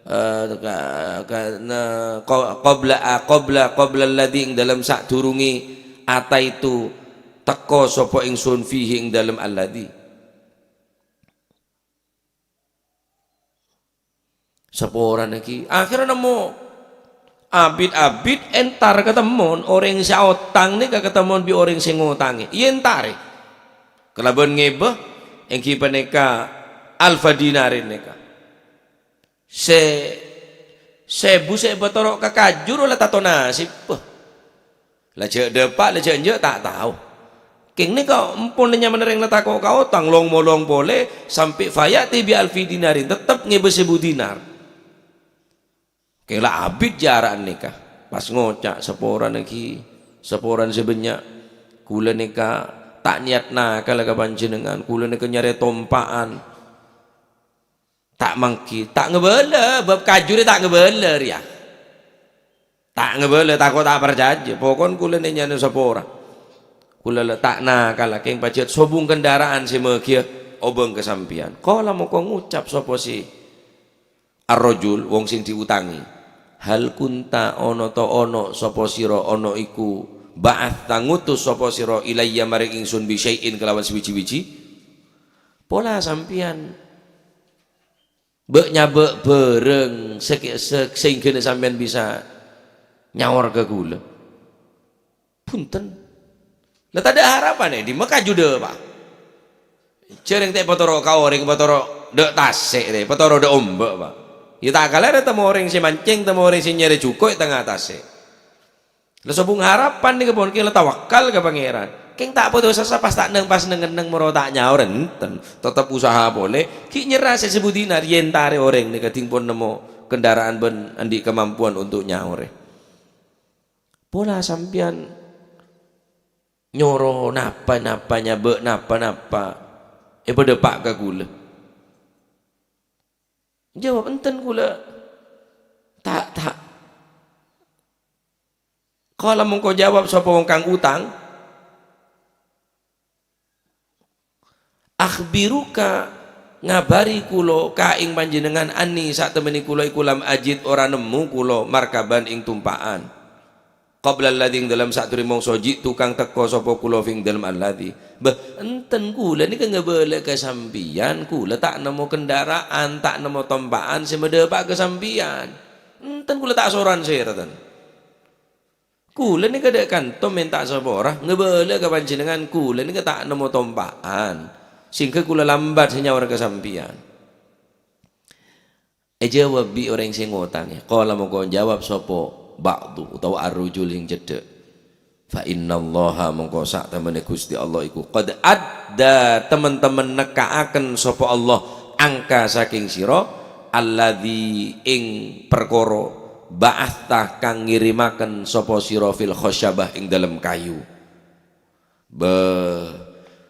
eh, ka-, ka-, na-, qa-, qabla, a-, qabla, qabla alladzi, ing dalem sadurunge ataitu teka sapa ingsun, fihi, ing dalem alladzi. Saporana ghi. Akhirra nemmo. Abit-abit entar katemmon, oreng se aotang neka katemmon bi' oreng se ngotange. Iya entare. Kalaban ngeba, enggi paneka alfa dinarin neka. Se-, sebu se batoro' ka kajur ola tato nasib. Beh. La ja' dapa', la ja' enja', ta' tao. Keng neka empon nyamana reng la tako' ka otang, long-molong pole, sampe' fayati bi alfi dinarin, tettep ngeba sebu dinar. Keng la abit jara'an neka. Pas ngoca', "Saporana ghi, saporana se bannya'. Kula neka Ta' niyat nakal ka panjhennengngan, kaulâ nèka nyarè tompa'an. Ta' mangghi, ta' ngabâlâ, bab kaju rè ta' ngabâlâ rèya. Ta' ngabâlâ, tako' ta' parcajâ. Pokon kaulâ nènyana sapora. Kaulâ la ta' nakal, kèng pajhât sobung kendaraan sè maghiyâ obâng ka sampèyan. Qala mongko ngucap sapa sè Ar-rajul, wong sing diutangi. "Hal kunta, ono ta' ono sapa sira, ono iku, ba'atsta, ngutus sapa sira, ilayya, maring ingsun, bi syai'in, kalawan sawiji-wiji?" Pola sampèyan bâ'-nyabâ' bhârâng sè, sè, sehingga sampèyan bisa nyaor ka kaulâ. Bhunten. La tadâ' harapan è dimma kaju dâpa'. Jhâreng ta' èpatoro' ka orèng, patoro' dâ' tasè' rè, patoro' dâ' omba', Pa'. Iyâ ta' kala rè tèmo orèng sè mancèng, tèmo orèng sè nyarè jhuko' è tengnga tasè'. La sobung harapan nèka pon kèng la tawakkal ka Pangèran. Kèng ta' potosa pas ta' neng, pas neng-enneng moro ta' nyaor enten. Teptep usaha polè, ghi' nyerra sè sabudina rèya èntarè orèng nèka ding pon nemmo kendaraan bân andi' kamampuan untuk nyaorè. Pola sampèyan nyoro napa-napa, nyabâ' napa-napa, èpadâpa' ka kaulâ. Jawab, "Enten kaulâ." Ta', ta'. Qala mongko jawab sapa wong kang utang, "Akhbiruka, ngabâri kaulâ ka ing panjhennengngan, anni, satemmenna kaulâ iku lam ajid, ora nemmo kaulâ, markaban, ing tompa'an. Qabla alladzi, ing dâlem sadurungè mangsa ji'tu kang teka sapa kaulâ fi ing dâlem alladzi." Bâh, enten kaulâ nèka ngabâlâ ka sampèyan, kaulâ ta' nemmo kendaraan, ta' nemmo tompa'an sè madâpa' ka sampèyan. Enten kaulâ ta' soran sèra, ten. Kaulâ nèka dâ' kanto mènta sapora, ngabâlâ ka panjhennengngan, kaulâ nèka ta' nemmo tompa'an, sehingga kaulâ lambat sè nyaor ka sampèyan. Èjâwâb bi' orèng sè ngotangè. Qala mongko jâwâb sapa ba'du utawa ar-rajul sè cedhâk, "Fa innallaha, mongko satemmenna Ghustè Allah iku, qad adda, temen-temen nekka'aken sapa Allah, angka sakèng sira, alladzi, ing parkara, ba'atsta, kang ngèrèmaken sapa sira, fil khasyabah, ing dâlem kayu." Bâh,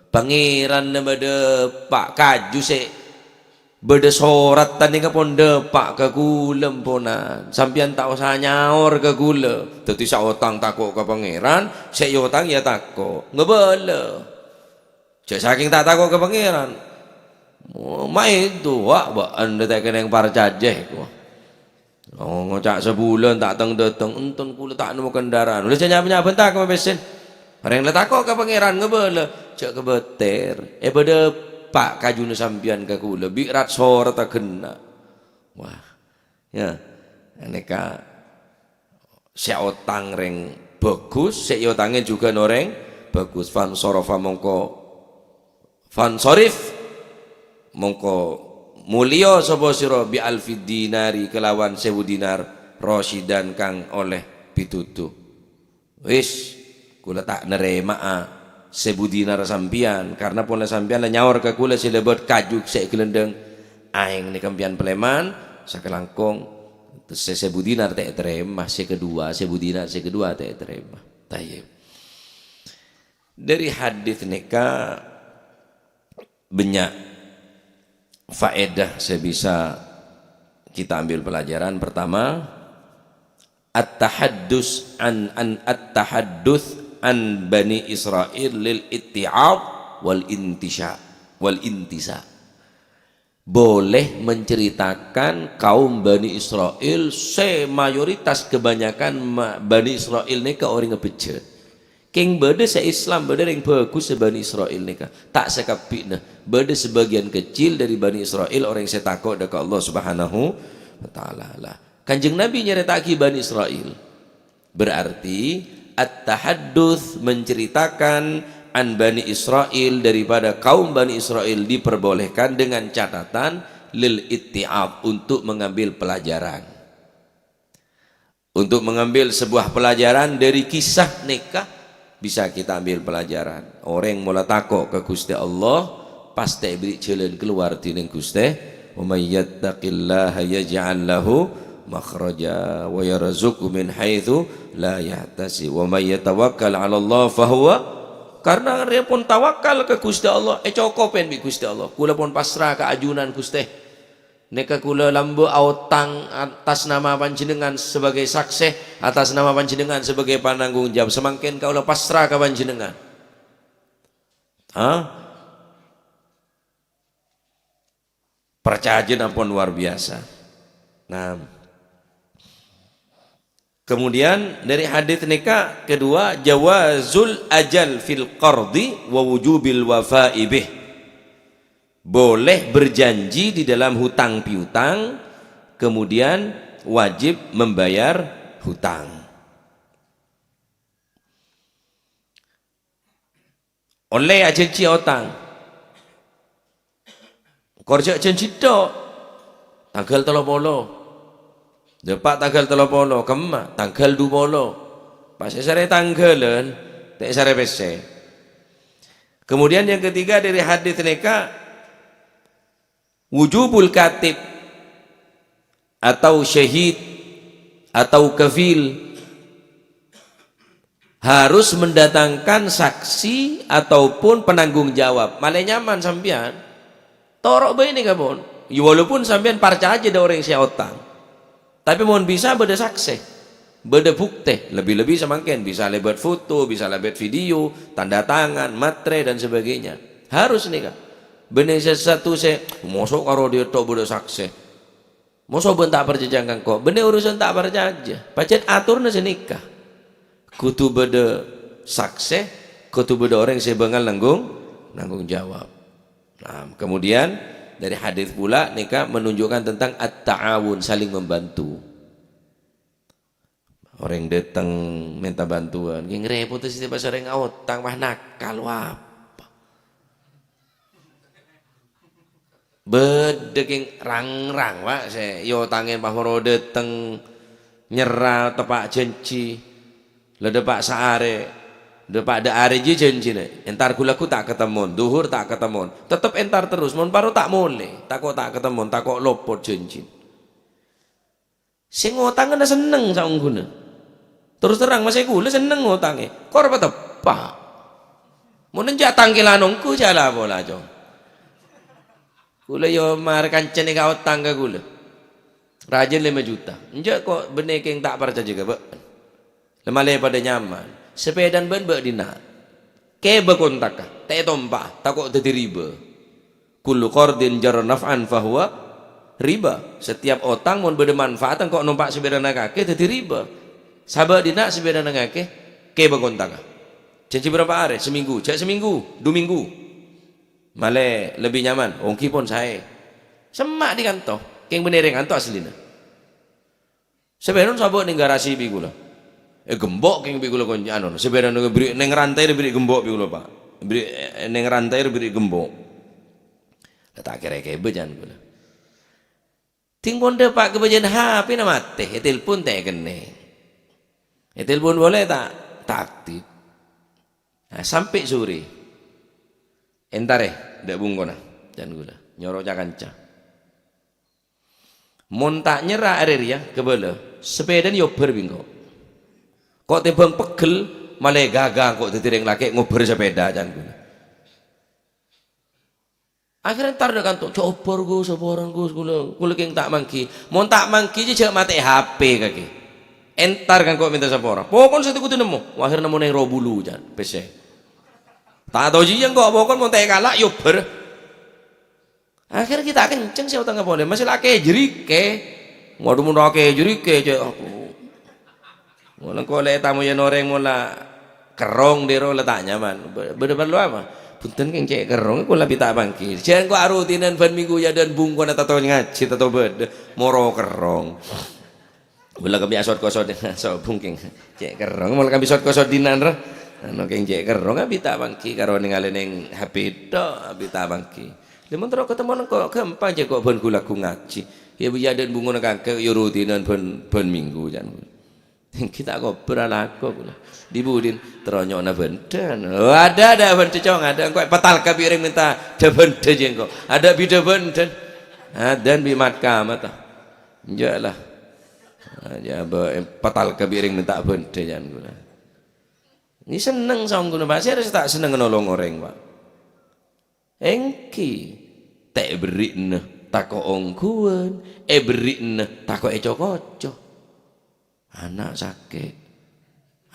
Pangèranna madâpa' kaju sè bâdâ sorat tanèka pon dâpa' ka kaulâ, emponan. Sampèyan ta' osa nyaor ka kaulâ. Dhâddhi sè otang tako' ka Pangèran, sè èotang ya tako'. Ngabâlâ. Jhâ' sakèng ta' tako' ka Pangèran. Oh, maènto, wa', bâ'ân ta' kennèng parcajâ, ko. Oh, ngoca' sabulân ta' teng-dâteng, enten kaulâ ta' nemmo kendaraan. Ollè jhâ' nyab-nyabân tako' pèssèna. Orèng la tako' ka Pangèran ngabâlâ, jhâ' kabâter. Èpadâpa' kajuna sampèyan ka kaulâ, bi' rat-soratta ghenna'. Wah, ya, nèka sè otang rèng bhâghus, sè èotangè jhughân orèng bhâghus. Fansarafa mongko Fansharif, mongko molèya sapa sira bi alfi dinari kalawan sèbu dinar, rasyidan kang ollè pitutu. Wis, kaulâ ta' narèma'a sèbu dinar sampèyan, karna polana sampèyan la nyaor ka kaulâ sè lèbât kaju sè èghelendhâng aèng nèka sampèyan palèman, sakalangkong sè sèbu dinar ta' ètarèma, sè kedua, sèbu dinar sè kedua ta' ètarèma. Thayyib. Dari hadis nèka banyak faedah sè bisa kita ambil pelajaran. Pertama, at-tahaddus an, an at-tahaddus an Bani Israel lil itti'ab wal intisya, wal intisa. Boleh menceritakan kaum Bani Israel sè mayoritas kebanyakan ma-, Bani Israel nèka orèngnga bejjhât. Kèng bâdâ sè Islam, bâdâ rèng bhâghus sè Bani Israel nèka. Ta' sakabbhina, bâdâ sabâgiyân kecil dhâri Bani Israel orèng sè tako' dâ' ka Allah Subhanahu wa Ta'ala. Lah, Kanjeng Nabi nyarèta'aghi Bani Israel. Berarti, at-tahadduts, menceritakan an Bani Israel, daripada kaum Bani Israel, diperbolehkan dengan catatan lil itti'ab, untuk mengambil pelajaran. Untuk mengambil sebuah pelajaran dari kisah nèka, bisa kita ambil pelajaran. Orèng mola tako' ka Ghustè Allah, pastè èberri' jhâlân kalowar dhinèng Ghustè, "Wa may yattaqillaha yaj'al lahu makhraja wa yarzuqhu min haitsu la yahtasib. Wa may yatawakkal 'alallah fahuwa Karna rèya pon tawakal ka Ghustè Allah, ècokobhi bi' Ghustè Allah. Kaulâ pon pasra ka ajunan, Ghustè. Nèka kaulâ lambâ' aotang atas nama panjhennengngan sebagai saksè, atas nama panjhennengngan sebagai pananggung jawab. Samangkèn kaulâ pasra ka panjhennengngan. Hah? Parcajâna pon luar biasa. Nah, kemudian dari hadis nèka kedua, jawazul ajal fil qardi wa wujubil wafa'i bih. Boleh berjanji di dalam hutang piutang, kemudian wajib membayar hutang. Ollè ajhânjhi otang. Kor jhâ' jhânjhi tok. Tangghâl tello polo. Dâpa' tangghâl tello polo, kemma? Tangghâl du polo. Pas èsarè tangghâlân, ta' èsarè pèssè. Kemudian yang ketiga dari hadis nèka, wujubul katib atau syahid atau kafil harus mendatangkan saksi ataupun penanggung jawab. Malè nyaman sampèyan, toro' bhâi nèka pon. Ya, walaupun sampèyan parcajâ dâ' orèng sè otang. Tapè mon bisa bâdâ saksè, bâdâ buktè, lebbi-lebbi samangkèn bisa lèbât foto, bisa lèbât video, tanda tangan, matrè, dan sebagainya. Harus nèka. Bânnè sè satu sè, "Moso' karo dhiyâ tok bâdâ saksè? Moso' bâ'na ta' parcajâ ka engko'?" Bânnè urusan ta' parcajâ. Pajhât atorra sanèka. Kodhu bâdâ saksè, kodhu bâdâ orèng sè bângal nanggung, nanggung jawab. Nah, kemudian dari hadis pula nèka menunjukkan tentang at-ta'awun, saling membantu. Orèng dâteng mènta bantuan, ghi' ngrèpotè sè pas orèng aotang, wah, nakal, wah, apa? Bâdâ kèng rang-rang, Pak, sè èotangè pas moro dâteng nyerra teppa' jhânjhi. La dâpa' saarè, dâpa' dâ' arè jiyâ jhânjhina. Entar ghu-lagghu ta' katemmon, dhuhur ta' katemmon. Tettep entar terros, mon paro ta' molè, tako' ta' katemmon, tako' lopot jhânjhina. Sè ngotangana senneng saongghuna. Terros terrang, ma' sè kaulâ senneng ngotangè. Kor pateppa'. Mon enjâ' tangkèlan ongghu jhâ' la pola, Cong. Kaulâ yâ marè kancana kaotang ka kaulâ. Rajâna lèma juta. Enjâ' ko' bânnè kèng ta' parcajâ ka bâ'na. La malè padâ nyaman. Sapèdana bâ'na bâ' dinna'. Kèbâ kontaka, ta' ètompa'a, tako' dhâddhi riba. Kullu qardin jarra naf'an fahuwa riba. Setiap otang mon bâdâ manfaat engko' nompa' sapèdana kakè dhâddhi riba. Sabâ' dinna' sapèdana kakè, kèbâ kontaka. Jhânjhi bârâmpa arè? Samènggu. Jhâ' samènggu, du mènggu. Malè lebbi nyaman, ongghi pon saè. Semma' dhi kanto, kèng bânnè rèng kanto asllina. Sapèdana sabâ' nèng garasi bi' kaulâ. Ègembok kèng bi' kaulâ kon-, anu, sapèdana bâri' nèng rantai bâri' gembok bi' kaulâ, Pak. Bâri', eh, nèng rantai bâri' gembok. La ta' kèra kèbâ can kaulâ. Ding pon dâpa' kabâjâna H P-na matè, ètelpon ta' èkennèng. Ètelpon polè ta', ta' aktif. Nah, sampè' sore. Entarè, dâ' bungkona, can kaulâ. Nyoro ca-kanca. Mon ta' nyerra arè rèya, kabâlâ, sapèdana èobbhâr bi' engko'. Ko' tèmbhâng pegghel, malè ghâghâ engko' dhâddhi rèng lakè' ngobbhâr sapèda, can kaulâ. Akhirnya entar dâ' kanto, "Jhâ' obbhâr, Gus, saporana, Gus, kaulâ, kaulâ kèng ta' mangghi." Mon ta' mangghi, jhâ' matè'è H P kakè. Entar ka engko' mènta sapora. Pokokna sè tè kodhu nemmo. Wah, akhirnya nemmo nèng Robulu, can, pèssè. Ta' tao jiyâ engko', pokokna mon ta' èkala', èobbhâr. Akhirnya ghi' ta' kencèng sè otangnga polè, masih la akè jârikè. Waduh, mon akè jârikè, cè', aduh. Mon engko' lè' tamoyân orèng mon la kerrong dhi' ro la ta' nyaman. Bâ-, bâdâ parlo apa? Bhunten kèng cè' kerrong, kaulâ bi' ta' pangghi. Jhâ' engko' arutinan bân minggu yâ dân bungkona tato ngajhi, tato bâdâ. Moro kerrong. Kaulâ kabbhi asot-kosot, so bungkèng. Cè' kerrong, mon kabbhi sot-kosot dina'an ro. Anu kèng cè' kerrong, abi ta' pangghi karo nèngalè nèng H P tok, abi ta' pangghi. Lha mon terro katemmo engko' ghâmpang jhâ' ko' bân ghu-lagghu ngajhi. Yâ, bi' yâ dân bungkona kangkè, yâ rutinan bân, bân minggu, can. Ghi' ta' kobâr alako kaulâ. Dhi budina, terro nyo'ona bhândhân. Oh, adâ', adâ' bhândhân, Cong, adâ'. Engko' èpatalka bi' orèng mènta dâ-bhândhân jiyâ engko'. Adâ' bi' dâ-bhândhân. Adân bi' mahkamah ta. Enjâ' la. Ah, jhâ' bâ-, èpatalka bi' orèng mènta bhândhân, can kaulâ. Ngghi senneng saongghuna, Pak. Sèra sè ta' senneng nolong orèng, Pak? Èngghi. Ta' èberri'na tako' ongghuwân, èberri'na tako' èco-koco. Ana' sakè'.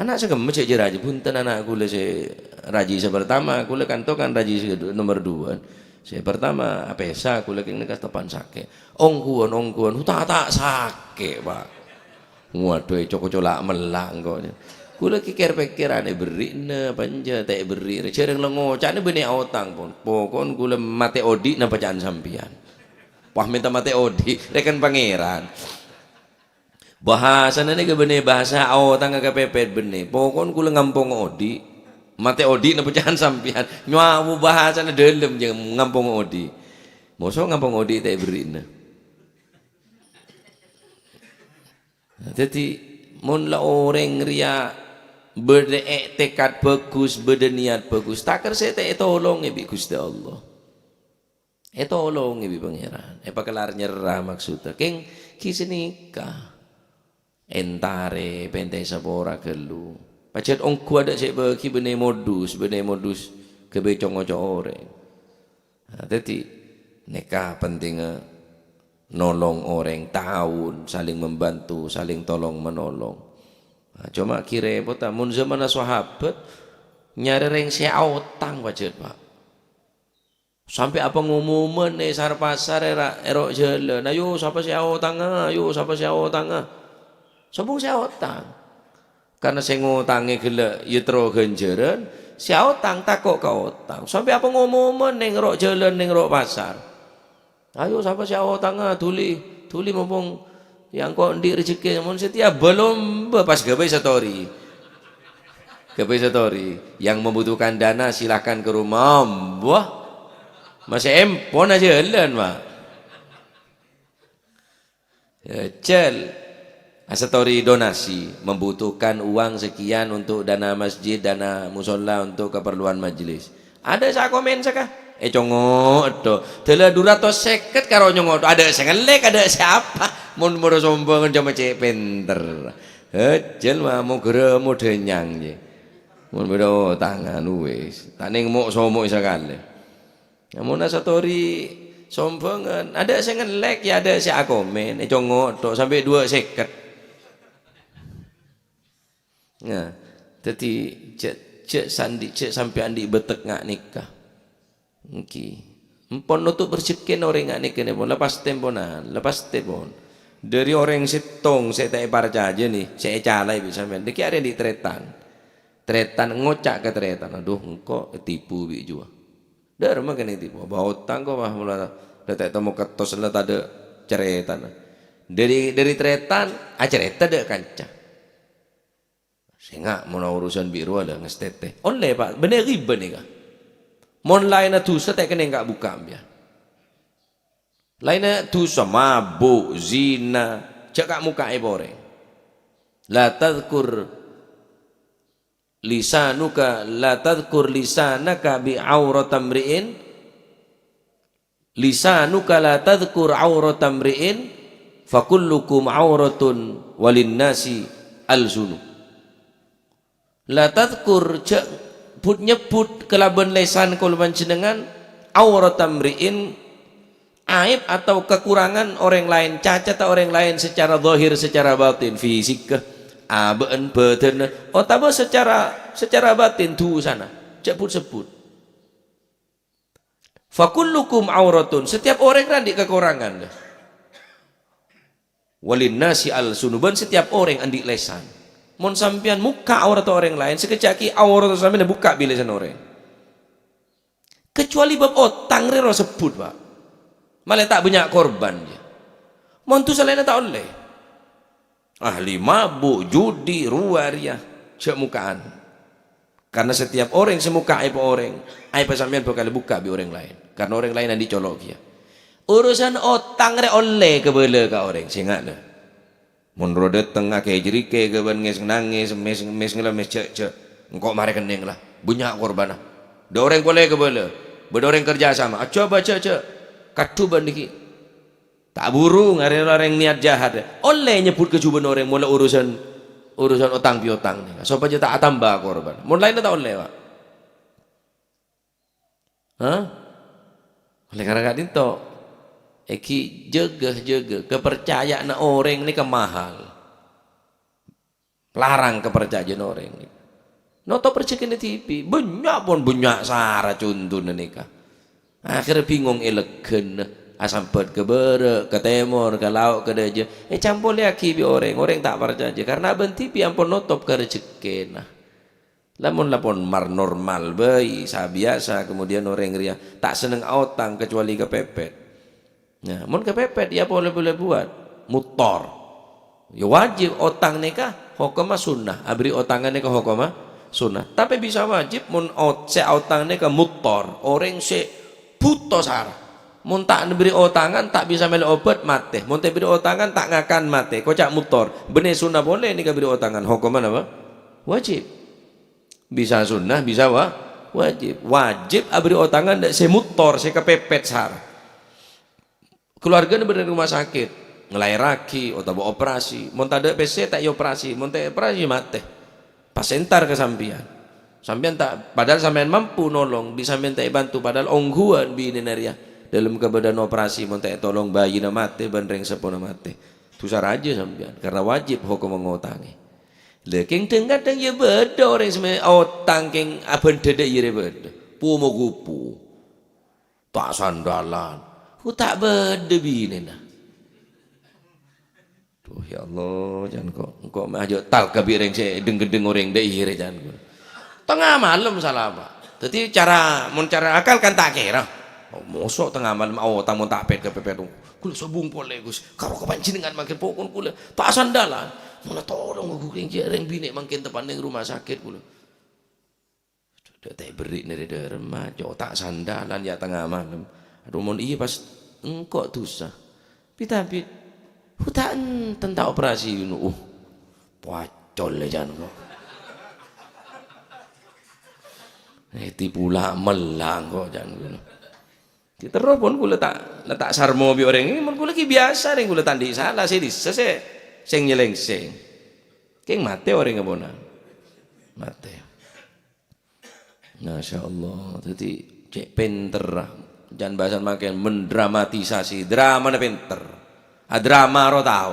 Ana' sè kemma cè' jâ' rajhi, bhunten ana' kaulâ sè rajhi sè pertama, kaulâ kanto kan rajhi sè du-, nomer duwâ. Sè pertama apèsa, kaulâ kèng nèka topan sakè'. Ongghuwân, ongghuwân, ta', ta' sakè', Pak. Waduh, èco-koco la'-mella' engko'. Kaulâ kèkèr-pèkèran, èberri'na apa enjâ', ta' èberri'. Jhârâng la ngoca'na bânnè aotang, pon. Pokon kaulâ matè odi' napa ca'an sampèyan. Wah, mènta matè odi', rèken Pangèran. Bhâsana nèka bânnè bhâsa aotang ka pèpèt bânnè. Pokon kaulâ ngampong odi'. Matè odi' napa ca'an sampèyan. Nyawa bhâsana dâlem jâ ngampong odi'. Moso ngampong odi' ta' èberri'na. Dhâddhi, mon la orèng rèya bâdâ è'tèkad bhâghus, bâdâ niyat bhâghus, ta' kèra sè ta' ètolongè bi' Ghustè Allah. Ètolongè bi' Pangèran, èpakellar nyerra maksodda. Kèng ghi' sanèka. Èntarè, pèntè sapora ghâllu. Pajhât ongghu adâ' sè èbâghi bânnè modus, bânnè modus ghâbây co-ngoco orèng. Nah, dhâddhi, nèka pentingnga nolong orèng, ta'awun, saling membantu, saling tolong-menolong. Nah, coma ghi' rèpot, ta'? Mon zamanna sahabat, nyarè rèng sè aotang pajhât, Pak. Sampè' apangomoman è sar-pasar, è ra-, è ro' jhâlân, "Ayo, sapa sè aotangnga? Ayo, sapa sè aotangnga?" Sobung sè aotang. Karna sè ngotangè ghellâ' ya terro ghânjhârân, sè aotang tako' kaotang. Sampè' apangomoman neng ro' jhâlân, neng ro' pasar. "Ayo, sapa sè aotangnga? Dhuli, dhuli mompong ya engko' andi' rejekkè." Mon satèya bâlomba pas ghâbây story. Ghâbây story. Yang membutuhkan dana silahkan ke rumah. Wah, masè empon ajhâlân, Pak. Ya, jhâl. Astory donasi, membutuhkan uang sekian untuk dana masjid, dana musola, untuk keperluan majelis. Adâ' sè akomen saka? Ècongo' ḍo. Dâlâ du ratos sèket karo nyongo' ḍo. Adâ' sè ngellèk, adâ' sè apa. Mon moro sombongan coma cè' pènter. Hejjel mamo gheramo dhânyang, yè. Mon bâḍâ otangan, wis. Ta' nèng mo'-somo' sakalè. Amona satori sombongan, adâ' sè ngellèk, ya adâ' sè akomen, ècongo' tok sampè' duwâ' sèket. Nah, dhâddhi jhâ', jhâ' sandi-, jhâ' sampè' andi' bâtek nga' nèka. Èngghi. Empon notop rejekkèna orèng nga' nèka nèpon, lepas temponan, lepas tempon. Dhâri orèng sèttong sè ta' èparcajâ nè, sè ècalaè bi' sampèyan, nèkè arè andi' tarètan. Tarètan ngoca' ka tarètan, "Adhu, engko' ètipu bi' jiyâ." Dhâremma kènè' ètipu, "Bâ otang ko, wah, mola la ta' ètemmo kettos la tadâ' carètana." Dhâri, dhâri tarètan, acarèta ḍâ' kanca. "Sènga' mon urusan bi' rowa la ngastètè." Ollè, Pak, bânnè ghibâ nèka. Mon laènna dhusa ta' kènè' ka'-bukka' sampèyan. Laènna dhusa, mabuk, zina, jhâ' ka'-mokka' èporèng. La tadzkur lisanuka, la tadzkur lisanaka bi aurata mri'in, lisanuka la tadzkur aurata mri'in, fa kullukum auratun walinnasi alsunu. La tadzkur, jhâ' but-nyebbhut kalabân lèsan kaulâ panjhennengngan, aurata mri'in, aib atau kekurangan orèng laèn, cacata orèng laèn secara zahir, secara batin, fisikka, abâ'na, bâdânna, otabâ secara, secara batin, dhusana, jhâ' but-sebbhut. "Fa kullukum auratun," setiap orèng rè andi' kakorangan. "Walinnasi alsunu," bân setiap orèng andi' lèsan. Mon sampèyan mokka' auratta orèng laèn, sakejjhâ' ghi' auratta sampèyan èbukka' bi' lèsan orèng. Kecuali bab otang rè rowa sebbhut, Pak. Malè ta' bânnya' korban, yâ. Mon dhusa laènna ta' ollè. Ahli mabuk, judi, rowa rèya, jhâ' mokka'an. Karna setiap orèng sè mokka' aèbhâ orèng, aèbhâ sampèyan bhâkal èbukka' bi' orèng laèn. Karna orèng laèn andi' colo' kèya. Urusan otang rè ollè kabâlâ ka orèng, sènga' la. Mon rowa ḍâteng akè-jârikè kabân ngès-nangès, mès-, mès-ngalemmès, jhâ', jhâ'. Engko' marè kennèng la. Bânnya' korbanna. Ḍâ' orèng polè kabâlâ. Bâḍâ orèng kerja sama. Ajjhâ' bâjâ, jhâ'. Kadhu bân nèkè. Ta' buru ngarè orèng niyat jahat. Ollè nyebbhut kajhubân orèng mola urusan urusan otang piotang nèka, sopajâ ta' atamba korban. Mon laènna ta' ollè, Pak. Hah? Ollè karana ka'dinto. Èghi jâgâ, jâgâ. Kaparcajâ'ânna orèng nèka mahal. Larang kaparcajâ'ânna orèng nèka. Notop rejhekkèna dhibi'. Bânnya' pon bânnya' sara contona nèka. Akhèrra bingong èleggâna. Asambhât ka bârâ', ka tèmor, ka lao', ka dâjâ. Ècampolèyaghi bi' orèng. Orèng ta' parcajâ. Karana abâ' dhibi' ampon notop ka rejhekkèna. Lamon la pon mar-, normal bhâi, sabiyasa, kemudian orèng rèya ta' senneng aotang kecuali kapèpèt. Nah, mon kapèpèt, ya polè-polè buat, muttor. Ya wajib, otang nèka hokomma sunnah, aberri' otangan nèka hokomma sunnah. Tapè bisa wajib mon ot-, sè aotang nèka muttor, orèng sè bhuto sara. Mon ta' aberri' otangan, ta' bisa mèlè obhât, matè. Mon ta' aberri' otangan, ta' ngakan, matè. Koca' muttor. Bânnè sunnah polè nèka aberri' otangan, hokomma napa? Wajib. Bisa sunnah, bisa wa-, wajib. Wajib aberri' otangan dâ' sè muttor, sè kapèpèt sara. Keluargana bâdâ è rumah sakit, ngalaèrraghi otabâ operasi. Mon tadâ' pèssè, ta' èoperasi. Mon ta' èoperasi, matè. Pas entar ka sampèyan. Sampèyan ta', padahal sampèyan mampu nolong, bi' sampèyan ta' èbantu, padahal ongghuwân binèna rèya. Dâlem kabâdâ'ân operasi, mon ta' ètolong, bhâjina matè bân rèng seppona matè. Dhusa rajâ sampèyan, karena wajib hokomma ngotangè. Lha, kèng dhâng-kadhâng ya bâdâ orèng sè mè-, otang kèng abhândhâ dâ' iyâ rè bâdâ. Pu-mogupu. Ta' sandalan. Ku ta' bâdâ binèna. Duh, ya Allah, can ko', engko' mè' ajâ' talka bi' rèng sè dhâng-ghâdhâng orèng dâ' iyâ rè, can ko'. Tengnga malem sala, Pak. Dâddhi cara, mon cara akal kan ta' kèra. Oh, mosok tengnga malem aotang mon ta' pèt-kapèpèt. Kaulâ sobung polè, Gus. Karo ka panjhennengngan mangkèn pokon kaulâ. Ta' sandalan. Mola tolong, Gus, kèng jâ' rèng binè' mangkèn teppa' neng rumah sakit kaulâ. Dâ' ta' èberri' nèrè dâremma, co' ta' sandalan ya tengnga malem. Adhu, mon iyâ pas engko' dhusa. Bit-abit. Hu ta' enten ta' operasi ngono. Uh, pacol lè can ko'. Eh, tipula mellang ko' can ngono. Terro pon kaulâ ta', la ta' sarmo bi' orèng, mon kaulâ ghi biyasa rèng kaulâ ta' andi' sala, sè dhisa sè, sè nyèlèngsèng. Kèng matè orèng ampon. Matè. Masya Allah. Dâddhi, cè' pènterra. Can bhâsana mangkèn mendramatisasi. Dramana pènter. Adrama ro tao.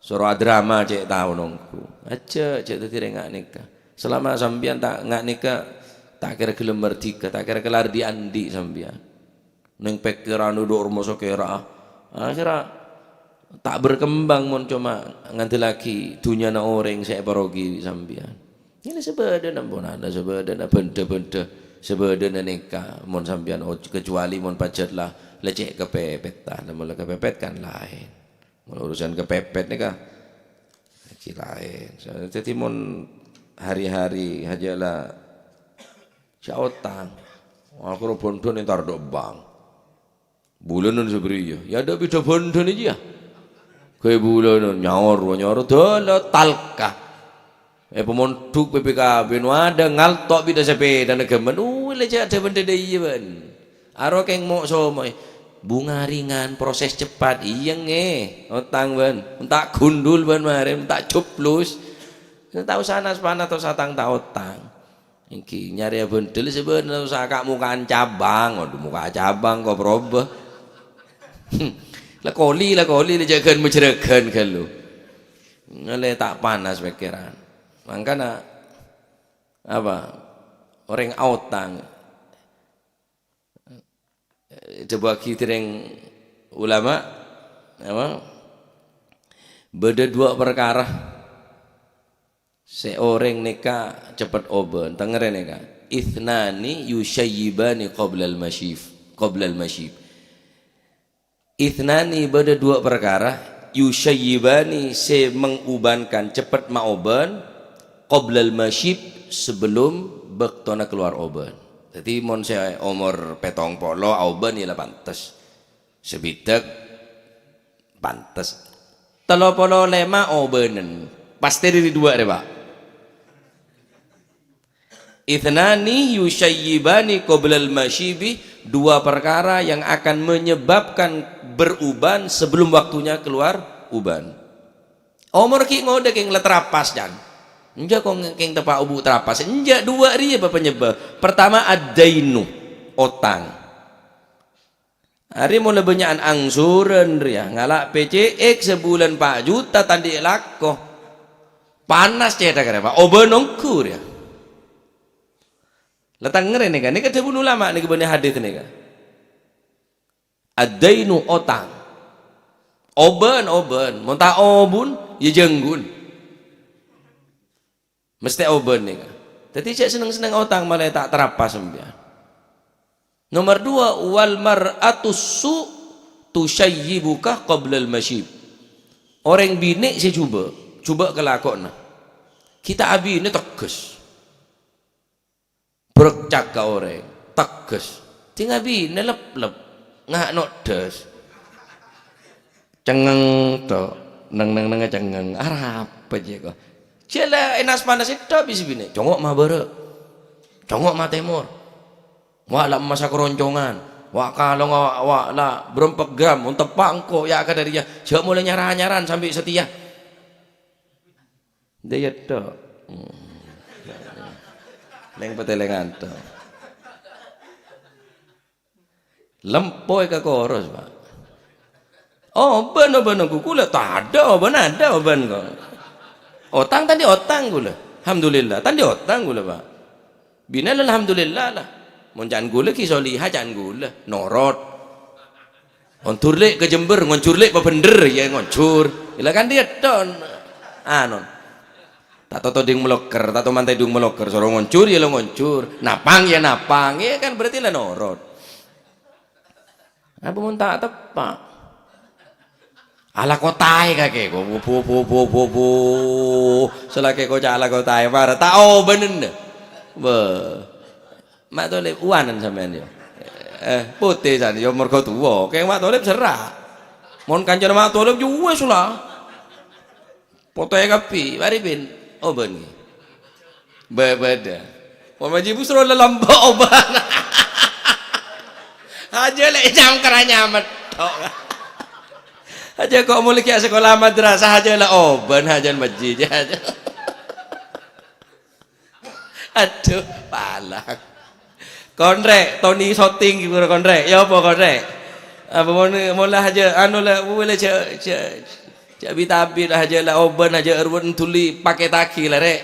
Soro adrama cè' tao nongghu. Ajâ', jâ' dâddhi rèng nga' nèka. Selama sampèyan ta' nga' nèka, ta' kèra ghellem mardika, ta' kèra kelar dhi'-andhi' sampèyan. Neng pèkkèran dhu' rumoso kèra. Akhèrra ta' berkembang mon coma ngandellaghi dhunnyana orèng sè èparogi bi' sampèyan. Ini sabâdâna, ampon, ana sabâdâna, bhândhâ-bhândhâ sabâdâna nèka, mon sampèyan oj-, kecuali mon pajhât la, la cè' kapèpèt, la mon la kapèpèt kan laèn. Mon urusan kapèpèt nèka, lagi laèn. Sa-, dâddhi mon hari-hari hajâ la sè otang, akhèrra bhândhâna èntar dâ' bank. Bulânan sabriyâ, ya dâ' bhidhâ bhândhâna jiyâ. Ghâbây bulânan, nyaor, nyaor, dâla talka. È pamondhuk P P K B, no adâ' ngalto' bidhâ sapèdana ghâmmen. Uwè, la jâ' dâ' bhândhâ dâ' iyâ, bân. Aro kèng mo'-somo'è. Bunga ringan, proses cepat. Iyâ, ngè. Otang, bân. Enta' gundul, bân, marè. Enta' cuplus. Ta' osa nas-panas, ta' osa tang-, ta' otang. Èngghi, nyarè abhândhâl sabâna usaha ka' moka'an cabang. Waduh, moka'a cabang ko' proba. La koli, la koli, la jâgân majârâgân ghâllu. Ngèlè ta' panas pèkkèran. Mangkana, apa, orèng aotang. Dhâbuwâghi dâreng ulama, apa? Bâdâ duwâ' parkara sè orèng nèka cepet obân. Tengngèrè nèka. "Itsnani yusyayyibani qoblal masyif-, qoblal masyib." Itsnani, bâdâ duwâ' parkara, yusyayyibani, sè mengubankan, cepet maobân, qoblal masyib, sebelum bâktona kalowar obân. Dâddhi, mon sè omor pètong polo aobân, ya la pantes. Sabidhâk pantes. Tello polo lèma' obânan. Pastè dâri duwâ' rè, Pak. Itsnani yusyayyibani qoblal masyibi, dua perkara yang akan menyebabkan beruban sebelum waktunya keluar uban. Omor ghi' ngodâ kèng la trapas, can. Enjâ' kong kèng teppa' obu' trapas. Enjâ', duwâ' rèya bâ' panyebâb. Pertama, ad-dainu, otang. Arè mola bânnya'an angsuran rèya, ngala' P C X sabulân pa' juta ta' andi' lako. Panas cèthak rèya, Pak. Obân ongghu rèya. La tengngèrè nèka, nèka dhâbuna ulama nèka bânnè hadis nèka. Ad-dainu otang. Obân, obân. Mon ta' obân, ya jhângghuwân. Mestè obân nèka. Dhâddhi jhâ' senneng-senneng otang malaè ta' trapas sampèyan. Nomor dua, "Wal mar'atus su' tusyayyibuka qablal masyib." Orèng binè' sè jhubâ', jhubâ' kalakowanna. Ghi' ta' abinè tegghes. Brekcak ka orèng, tegghes. Ding abinè lep-lep, nga' nodhâs. Cengngeng, to. Neng, neng, neng, cengngeng. Arapa jiyâ, ko? Jiyâ la ènas-panas èdhâ' bi' sè binè'. Congo' mabârâ'. Congo' matèmor. Wa' la emmas karoncongan. Wa' kalong, wa', wa' la berempat gram. Mon teppa' engko' ya' kadhâriyâ. Jhâ' molaè nyara-nyaran sambi satèya. Dâ' èdhâ'. Lèng-patèlèngan, to. Lempo è ka koros, Pak. Obân, obân ongghu kulâ, tadâ' obân, adâ' obân, ko. Otang ta' andi' otang kulâ. Alhamdulillah, ta' andi' otang kulâ, Pak. Binè la, alhamdulillah, la. Mon can kulâ ghi' soliha, can kulâ. Norot. Ondur lè' ka Jember, ngonjur lè' pabhendher, ya ngonjur. Ila kan dia ton. Anu. Ta' toto ding meloker, ta' to mantai dung meloker, soro ngonjur, ya lo ngonjur. Napang, ya napang. Ya kan berarti la norot. Apa mon ta' teppa'? Ala kotaè kakè, ko, bu, bu, bu, bu, bu, bu. Salakè koca' ala kotaè, para ta' obânna. Bâh. Ma' Tolib, uwanan sampèyan, ya? Eh, potè, san, ya, mergo tuwa. Kèng Ma' Tolib sera'. Mon kancana Ma' Tolib, ya wis, la. Potè kabbhi, mari, bin. Obân, ghi. Bâ-, bâdâ. Mon Haji Busro la lamba' obân. Hajâ la nyamkra nyamet. Hajâ ko' molaè ghi' sakola madrasah, hajâ la obân, hajân majjhi, hajâ. Adhu, palang. Konrè', Toni syuting ghi' buru, Konrè'. Ya apa, Konrè'? Apa mon, mon la hajâ, anu la, wala jhâ', jhâ', jhâ' bit-abit hajâ la obân, hajâ ruwet dhuli pakèttaghi la, Rè'.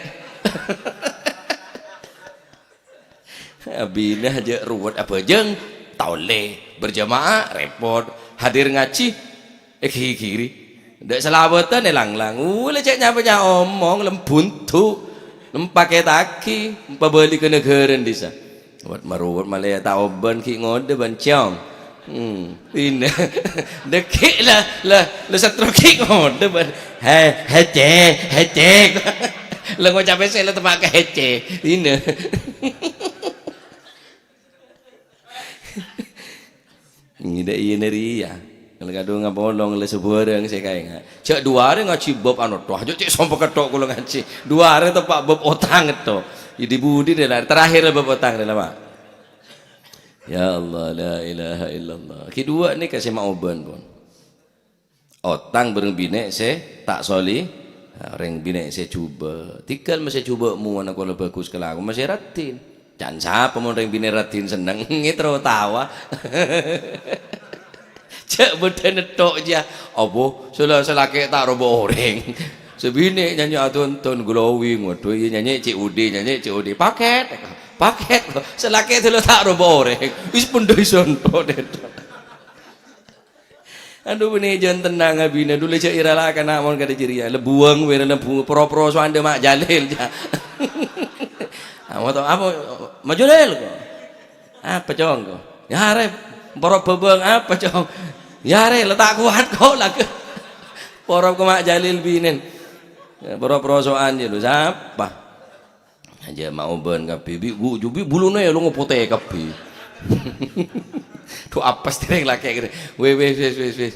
Abinè hajâ ruwet abhâjâng, ta' ollè. Berjamaah, repot. Hadir ngajhi, èghighiri. Dâ' salawatan èlang-lang. Wala cè' nya-panya omong, lem buntu. Lem pakèttaghi, pabâli ka naghârâna dhisa. Wet maruwet malè ta' obân ghi' ngodâ bân cong. Hmm, pinè. Dâgghi' la, la, la setro ghi' ngodâ bân. He, hece, hece. La ngoca' pèssè la teppa' ka hece. Pinè. Ngèdhâ' iyâ nèri, ya. Kalau kadhung ngapolong la sabârâng sè kaènga'. Jhâ' duwâ arè ngajhi bab anu, toh, jhâ' cè' sompa ketthok kaulâ ngajhi. Duwâ arè teppa' bab otang ketthok. Di budi dâ' la, terakhir bab otang dâ' la, Pak. Ya Allah, la ilaha illallah. Ghi' duwâ' nèka sè ma' obân, pon. Otang bâreng binè' sè ta' soli-, orèng binè' sè jhubâ'. Tèngghâl ma' sè jhubâ' mowana kola bhâghus kalakowan, ma' sè raddhin. Can sapa mon rèng binè' raddhin senneng, ngètro tawa. Jhâ' bâdâna tho' jiyâ. Apa? Sala-, salakè' ta' roba orèng. Sè binè' nyanyi adonton glowing. Waduh, iyâ nyanyi C O D, nyanyi C O D. Paket. Paket. Salakè' dâlâ ta' roba orèng. Wis pendhâi sonto'. Adhu, bânnè jhân tennang abinè, dulè jhâ' èra la kana' mon kadhi jârèya. Lebbuwâng wèra lebbu, poro-poro so andhâ Ma' Jalil, jhâ'. Apa to, apa? Ma' Jalil, ko. Apa, Cong, ko? Ya, arè, poro bhâbâng, apa, Cong? Ya, arè, la ta' kowat, ko, la. Poro ko Ma' Jalil binèn. Ya, poro-poro sowan, ya, lho, sapa? Aja mau bân kabbhi, bi-, bu-, jubi buluna ya lo ngopotè kabbhi. Dhu apes tereng lakè' kene. Weh, weh, wis, wis, wis.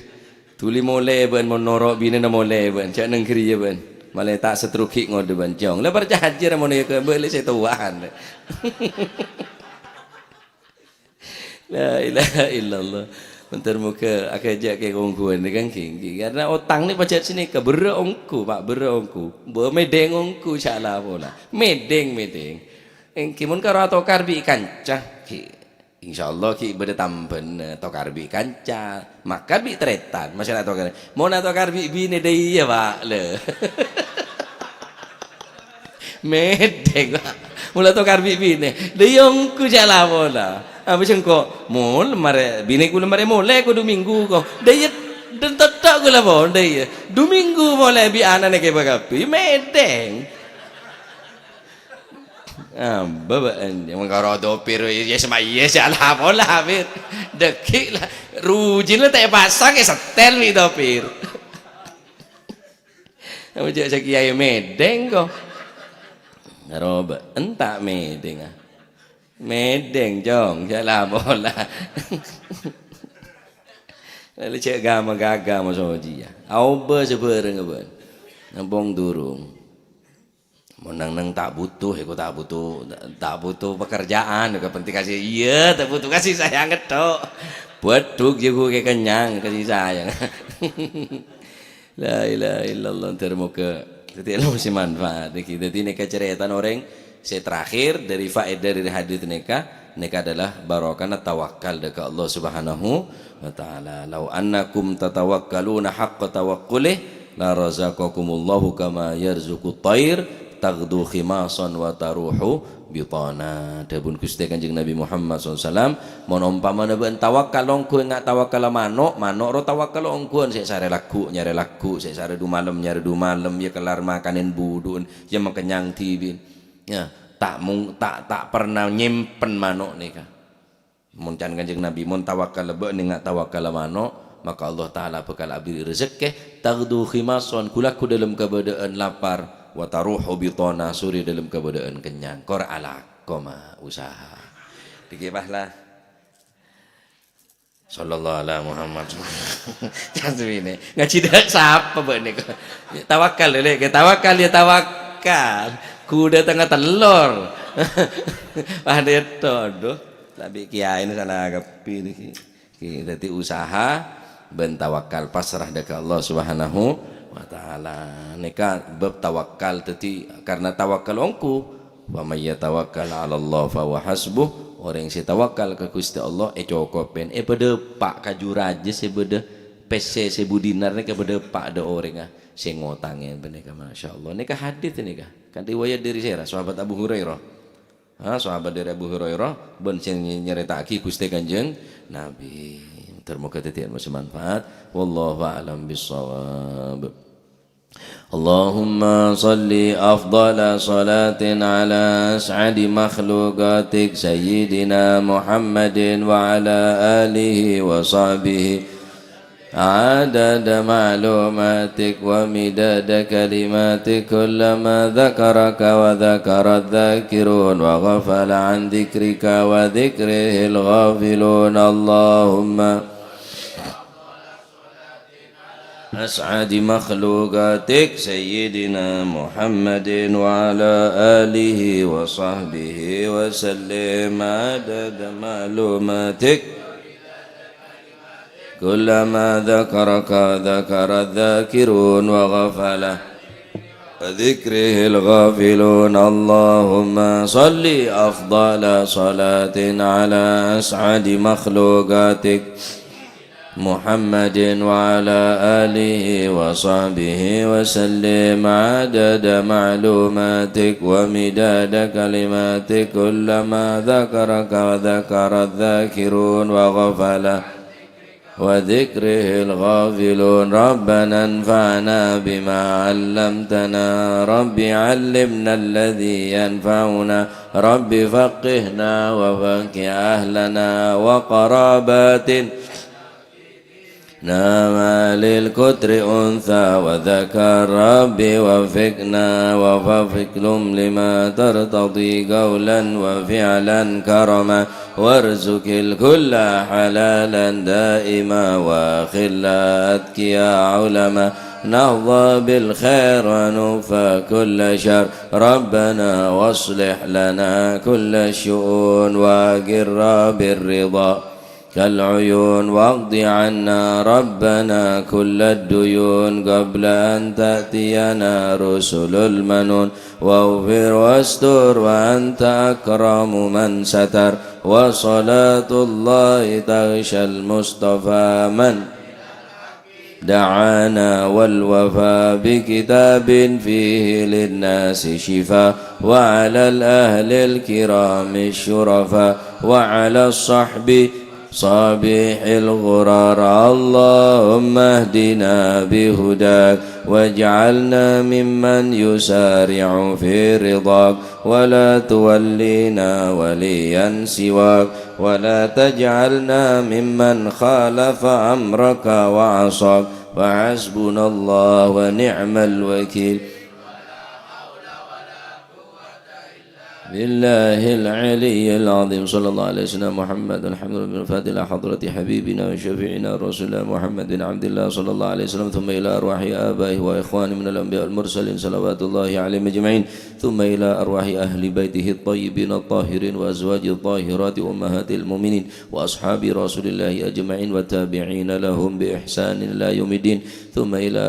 Duli molè bân, mon noro' binèna molè bân. Jhâ' neng ghâriyâ bân. Malè ta' setrughi' ngodâ bân, Cong. La parcajâ ra mon ya kembali sè towaan. La ilaha illallah. Moghâ-moghâ akajâ' kè ongghuwân nèka, èngghi, èngghi. Karna otang nè pajhât sanèka, berrâ' ongghu, Pa', berrâ' ongghu. Bâ-, mèdheng ongghu, sala pola. Mèdheng, mèdheng. Èngghi, mon karo atokar bi' kanca, ghi'. Insyaallah ghi' bâdâ tambhâna, tokar bi' kanca. Makan bi' tarètan, masalah atokar. Mon atokar bi' binè, dâ' iyâ, Pa', lè. Mèdheng, Pa'. Mon atokar bi' binè. Dâ' iyâ ongghu jhâ' la pola. Abis engko', mol marè, binè kaulâ marè molè, kodhu minggu ko. Dâ' iyâ, dâ' totto' kaulâ pon, dâ' iyâ. Du minggu molè bi' ana'na kèbâ kabbhi. Mèdheng. Amba bâ'ân, mangkara topir, yè, sè ma-, yè, sè ala pola, Pir. Dâgghi' la, rujina ta' èpasang, èsettèl bi' topir. Apa jhâ' sè kiyaè mèdheng, ko? Karo bâ'ân ta' mèdheng, ah. Mèdheng, Cong, sè ala pola. Lalu jhâ' gama-gaga, maso jiyâ. Aobâ sabhârângnga, bâ'ân. Nampong durung. Mon neng-neng ta' buto, èko ta' buto, ta' buto pekerjaan, èko penting kasih, iyâ, ta' buto kasih sayang tok. Bâdhuk jâgâ kè kennyang kasih sayang. La ilaha illallah, dhâr moghâ dhâddhi ilmu sè manfaat nèka. Dhâddhi nèka carètana orèng sè terakhir dhâri faedah dhâri hadits nèka, nèka adalah barokahna tawakkal dâ' ka Allah Subhanahu wa Ta'ala. "Lau annakum tatawakkaluna haqqa tawakkulih, la razaqakumullahu kama yarzuqut thair taghdu khimasan wa taruhu bitana." Dhâbuna Ghustè Kanjeng Nabi Muhammad sallallahu alaihi wasallam, "Mon ompamana bâ'ân tawakkal ongghu enga' tawakkalla mano', mano' ro tawakkal ongghuwân, sè sarè lagghu' nyarè lagghu', sè sarè dumalem nyarè dumalem, yâ kellar makanèn budhu'en, yâ makennyang dhibi'en." Yâ, ta' mung-, ta', ta' perna nyèmpen mano' nèka. Mon can Kanjeng Nabi, "Mon tawakkal bâ'ân enga' tawakkal mano', maka Allah Ta'ala bhâkal aberri' rejekkè, taghdu khimasan, ghu-lagghu dâlem kabâdâ'ân lapar, wa taruhu bitana, sore dâlem kabâdâ'ân kennyang." Kor alako, ma, usaha. Dhâggi' pahala. Sallallahu ala Muhammad. Can suwine. Ngajhi dâ' sapa bâ'ân nèko? Tawakkal, Lè', kè tawakkal, yâ tawakkal. Kuda tengah telor. Wah, dâ' èto, aduh. Tapi kiyaèna sala kabbhi nèki. Ki-, dhâddhi usaha bân tawakkal pasrah dâ' ka Allah Subhanahu wa Ta'ala. Nèka bab tawakkal, dhâddhi karna tawakkal ongghu, "Wa may yatawakkal 'alallah fa huwa hasbuh." Orèng sè tawakkal ka Ghustè Allah ècokobhân, èpadâpa' kaju rajâ sè bâdâ, pèssè sèbu dinar nèka èpadâpa' dâ' orèngnga sè ngotangè bân nèka, masyaallah. Nèka hadits nèka, kan riwayat dhâri sèra, sahabat Abu Hurairah. Ha, sahabat dhâri Abu Hurairah, bân sè ny-, nyarèta'aghi Ghustè Kanjeng Nabi. Dhâr moghâ dhâddhi ilmu sè manfaat. Wallahu a'lam bissawab. Allahumma shalli afdhala shalatin ala as'adi makhluqatik Sayyidina Muhammadin wa ala alihi wa sahbihi عدد معلوماتك ومداد كلماتك، كلما ذكرك وذكر الذاكرون وغفل عن ذكرك وذكره الغافلون. اللهم أسعد مخلوقاتك سيدنا محمد وعلى آله وصحبه وسلم عدد معلوماتك. كلما ذكرك ذكر الذاكرون وغفل عن ذكره الغافلون. اللهم صل أفضل صلاة على أسعد مخلوقاتك محمد وعلى آله وصحبه وسلم عدد معلوماتك ومداد كلماتك. كلما ذكرك ذكر الذاكرون وغفل وذكره الغافلون. ربنا انفعنا بما علمتنا. رب علمنا الذي ينفعنا. رب فقهنا وفقه أهلنا وقراباتنا. نام للكتر أنثى وذكر. رب وفقنا ووفقهم لما ترتضي قولا وفعلا كرما. وارزق الكل حلالا دائما وأخلاء أتقياء علما. نهضى بالخير ونكفى كل شر. ربنا واصلح لنا كل الشؤون وأقر بالرضا. العيون، واقض عنا ربنا كل الديون قبل أن تأتينا رسل المنون، واغفر واستر وأنت أكرم من ستر، وصلاة الله تغشى المصطفى من دعانا، والوفاء بكتاب فيه للناس شفاء، وعلى الأهل الكرام الشرفاء، وعلى الصحب صابح الغرار. اللهم اهدنا بهداك، واجعلنا ممن يسارع في رضاك، ولا تولينا وليا سواك، ولا تجعلنا ممن خالف أمرك وعصاك. فحسبنا الله ونعم الوكيل. بالله العلي العظيم. صلى الله على سيدنا محمد. الحمد لله. الفاتحة إلى حضرة حبيبنا وشفيعنا رسول الله محمد بن عبد الله صلى الله عليه وسلم، ثم إلى أرواح آبائه وإخوانه من الأنبياء والمرسلين صلوات الله عليهم أجمعين، ثم إلى أرواح أهل بيته الطيبين الطاهرين وأزواجه الطاهرات وأمهات المؤمنين وأصحاب رسول الله أجمعين والتابعين لهم بإحسان إلى يوم الدين، ثم إلى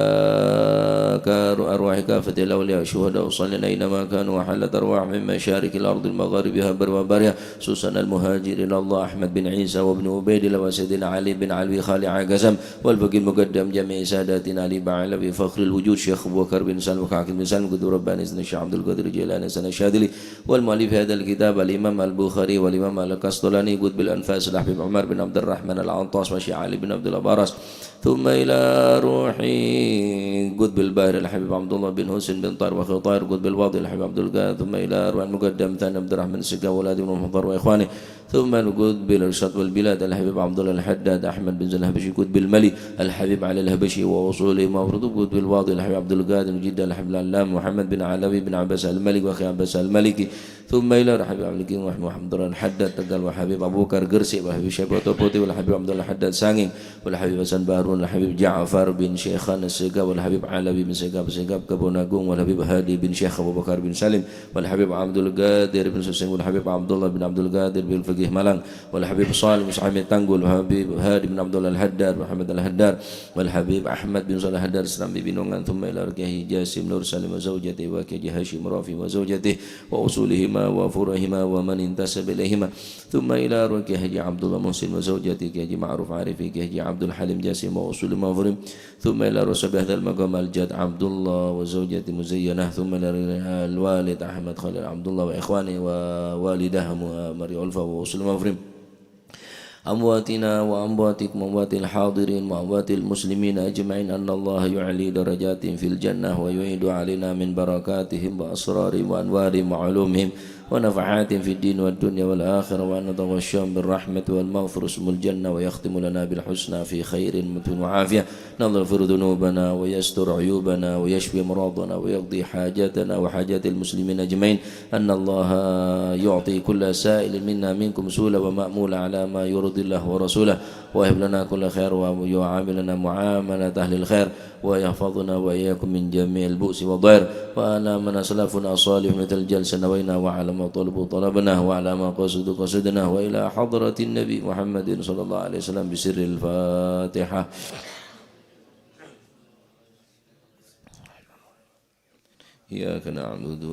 كار-، أرواح كافة الأولياء الشهداء الصالحين أينما كانوا، وحلت أرواحهم من مشارق الأرض لمغاربها برها وبحرها، خصوصا المهاجر إلى الله أحمد بن عيسى وابن عبيد الله وسيدنا علي بن علوي خالع قسم، والفقيه المقدم جميع ساداتنا علي بعلوي فخر الوجود، شيخ أبو بكر بن سالم وحاكم بن سالم، قطب رباني سيدنا الشيخ عبد القادر الجيلاني سيدنا الشاذلي، والمؤلف هذا الكتاب الإمام البخاري والإمام القسطلاني، قطب الأنفاس الحبيب عمر بن عبد الرحمن العطاس والشيخ علي بن عبد الله براس، ثم إلى روح قطب البحر الحبيب عبد الله بن حسين بن طاهر وأخيه طاهر، قطب الوادي الحبيب عبد القادر، ثم إلى أرواح المقدم ثاني عبد الرحمن السقاف وولده بن مطهر وإخوانه، ثم قطب الأرشاد والبلاد الحبيب عبد الله الحداد أحمد بن زين الحبشي، قطب الملك الحبيب علي الحبشي وأصولهم وفروعهم، قطب الوادي الحبيب عبد القادر بن جدة الحبيب العلامة محمد بن علوي بن عباس المالكي وأخيه عباس المالكي، ثم إلى الحبيب عبد الحكيم محمد الحداد تقال والحبيب أبو بكر قرسي والحبيب شيبة طوبوتي والحبيب عبد الله الحداد سانغين والحبيب حسن بحرون والحبيب جعفر بن شيخان السقاف والحبيب علوي بن سقاف سقاف Kebon Agung والحبيب هادي بن شيخ أبو بكر بن سالم والحبيب عبد القادر بن سوسن والحبيب عبد الله بن عبد القادر بن فقيه Malang والحبيب صالح بن حميد Tanggul والحبيب هادي بن عبد الله الحداد محمد الحداد والحبيب أحمد بن صالح الحداد Serambi Binongan، ثم إلى روح كياي جاسم نور سالم وزوجته وكياي هاشم رافي وزوجته وأصولهما وفروعهما ومن انتسب إليهما، ثم إلى روح كياي عبد الله محسن وزوجته كياي معروف عارف كياي عبد الحليم جاسم وأصولهم وفروعهم، ثم إلى روح صاحب هذا المقام الجد عبد الله وزوجته مزينة، ثم إلى روح الوالد أحمد خليل عبد الله وإخوانه ووالدة مريم ألفة وأصولهم وفروعهم. أمواتنا وأمواتكم وأموات الحاضرين وأموات المسلمين أجمعين، أن الله يعلي درجاتهم في الجنة ويعيد علينا من بركاتهم وأسرارهم وأنوارهم وعلومهم ونفحاتهم في الدين والدنيا والآخرة، وأن يتغشاهم بالرحمة والمغفرة ثم الجنة، ويختم لنا بالحسنى في خير وعافية، نغفر ذنوبنا ويستر عيوبنا ويشفي مرضانا ويقضي حاجاتنا وحاجات المسلمين أجمعين، أن الله يعطي كل سائل منا منكم سؤلا ومأمولا على ما يرضي الله ورسوله، ويهب لنا كل خير ويعاملنا معاملة أهل الخير، ويحفظنا وإياكم من جميع البؤس والضير، وأن من أسلافنا الصالحون مثل الجلسة نوينا، وعلى ما طلبوا طلبنا، وعلى ما قصدوا قصدنا، وإلى حضرة النبي محمد صلى الله عليه وسلم بسر الفاتحة. إياك نعبد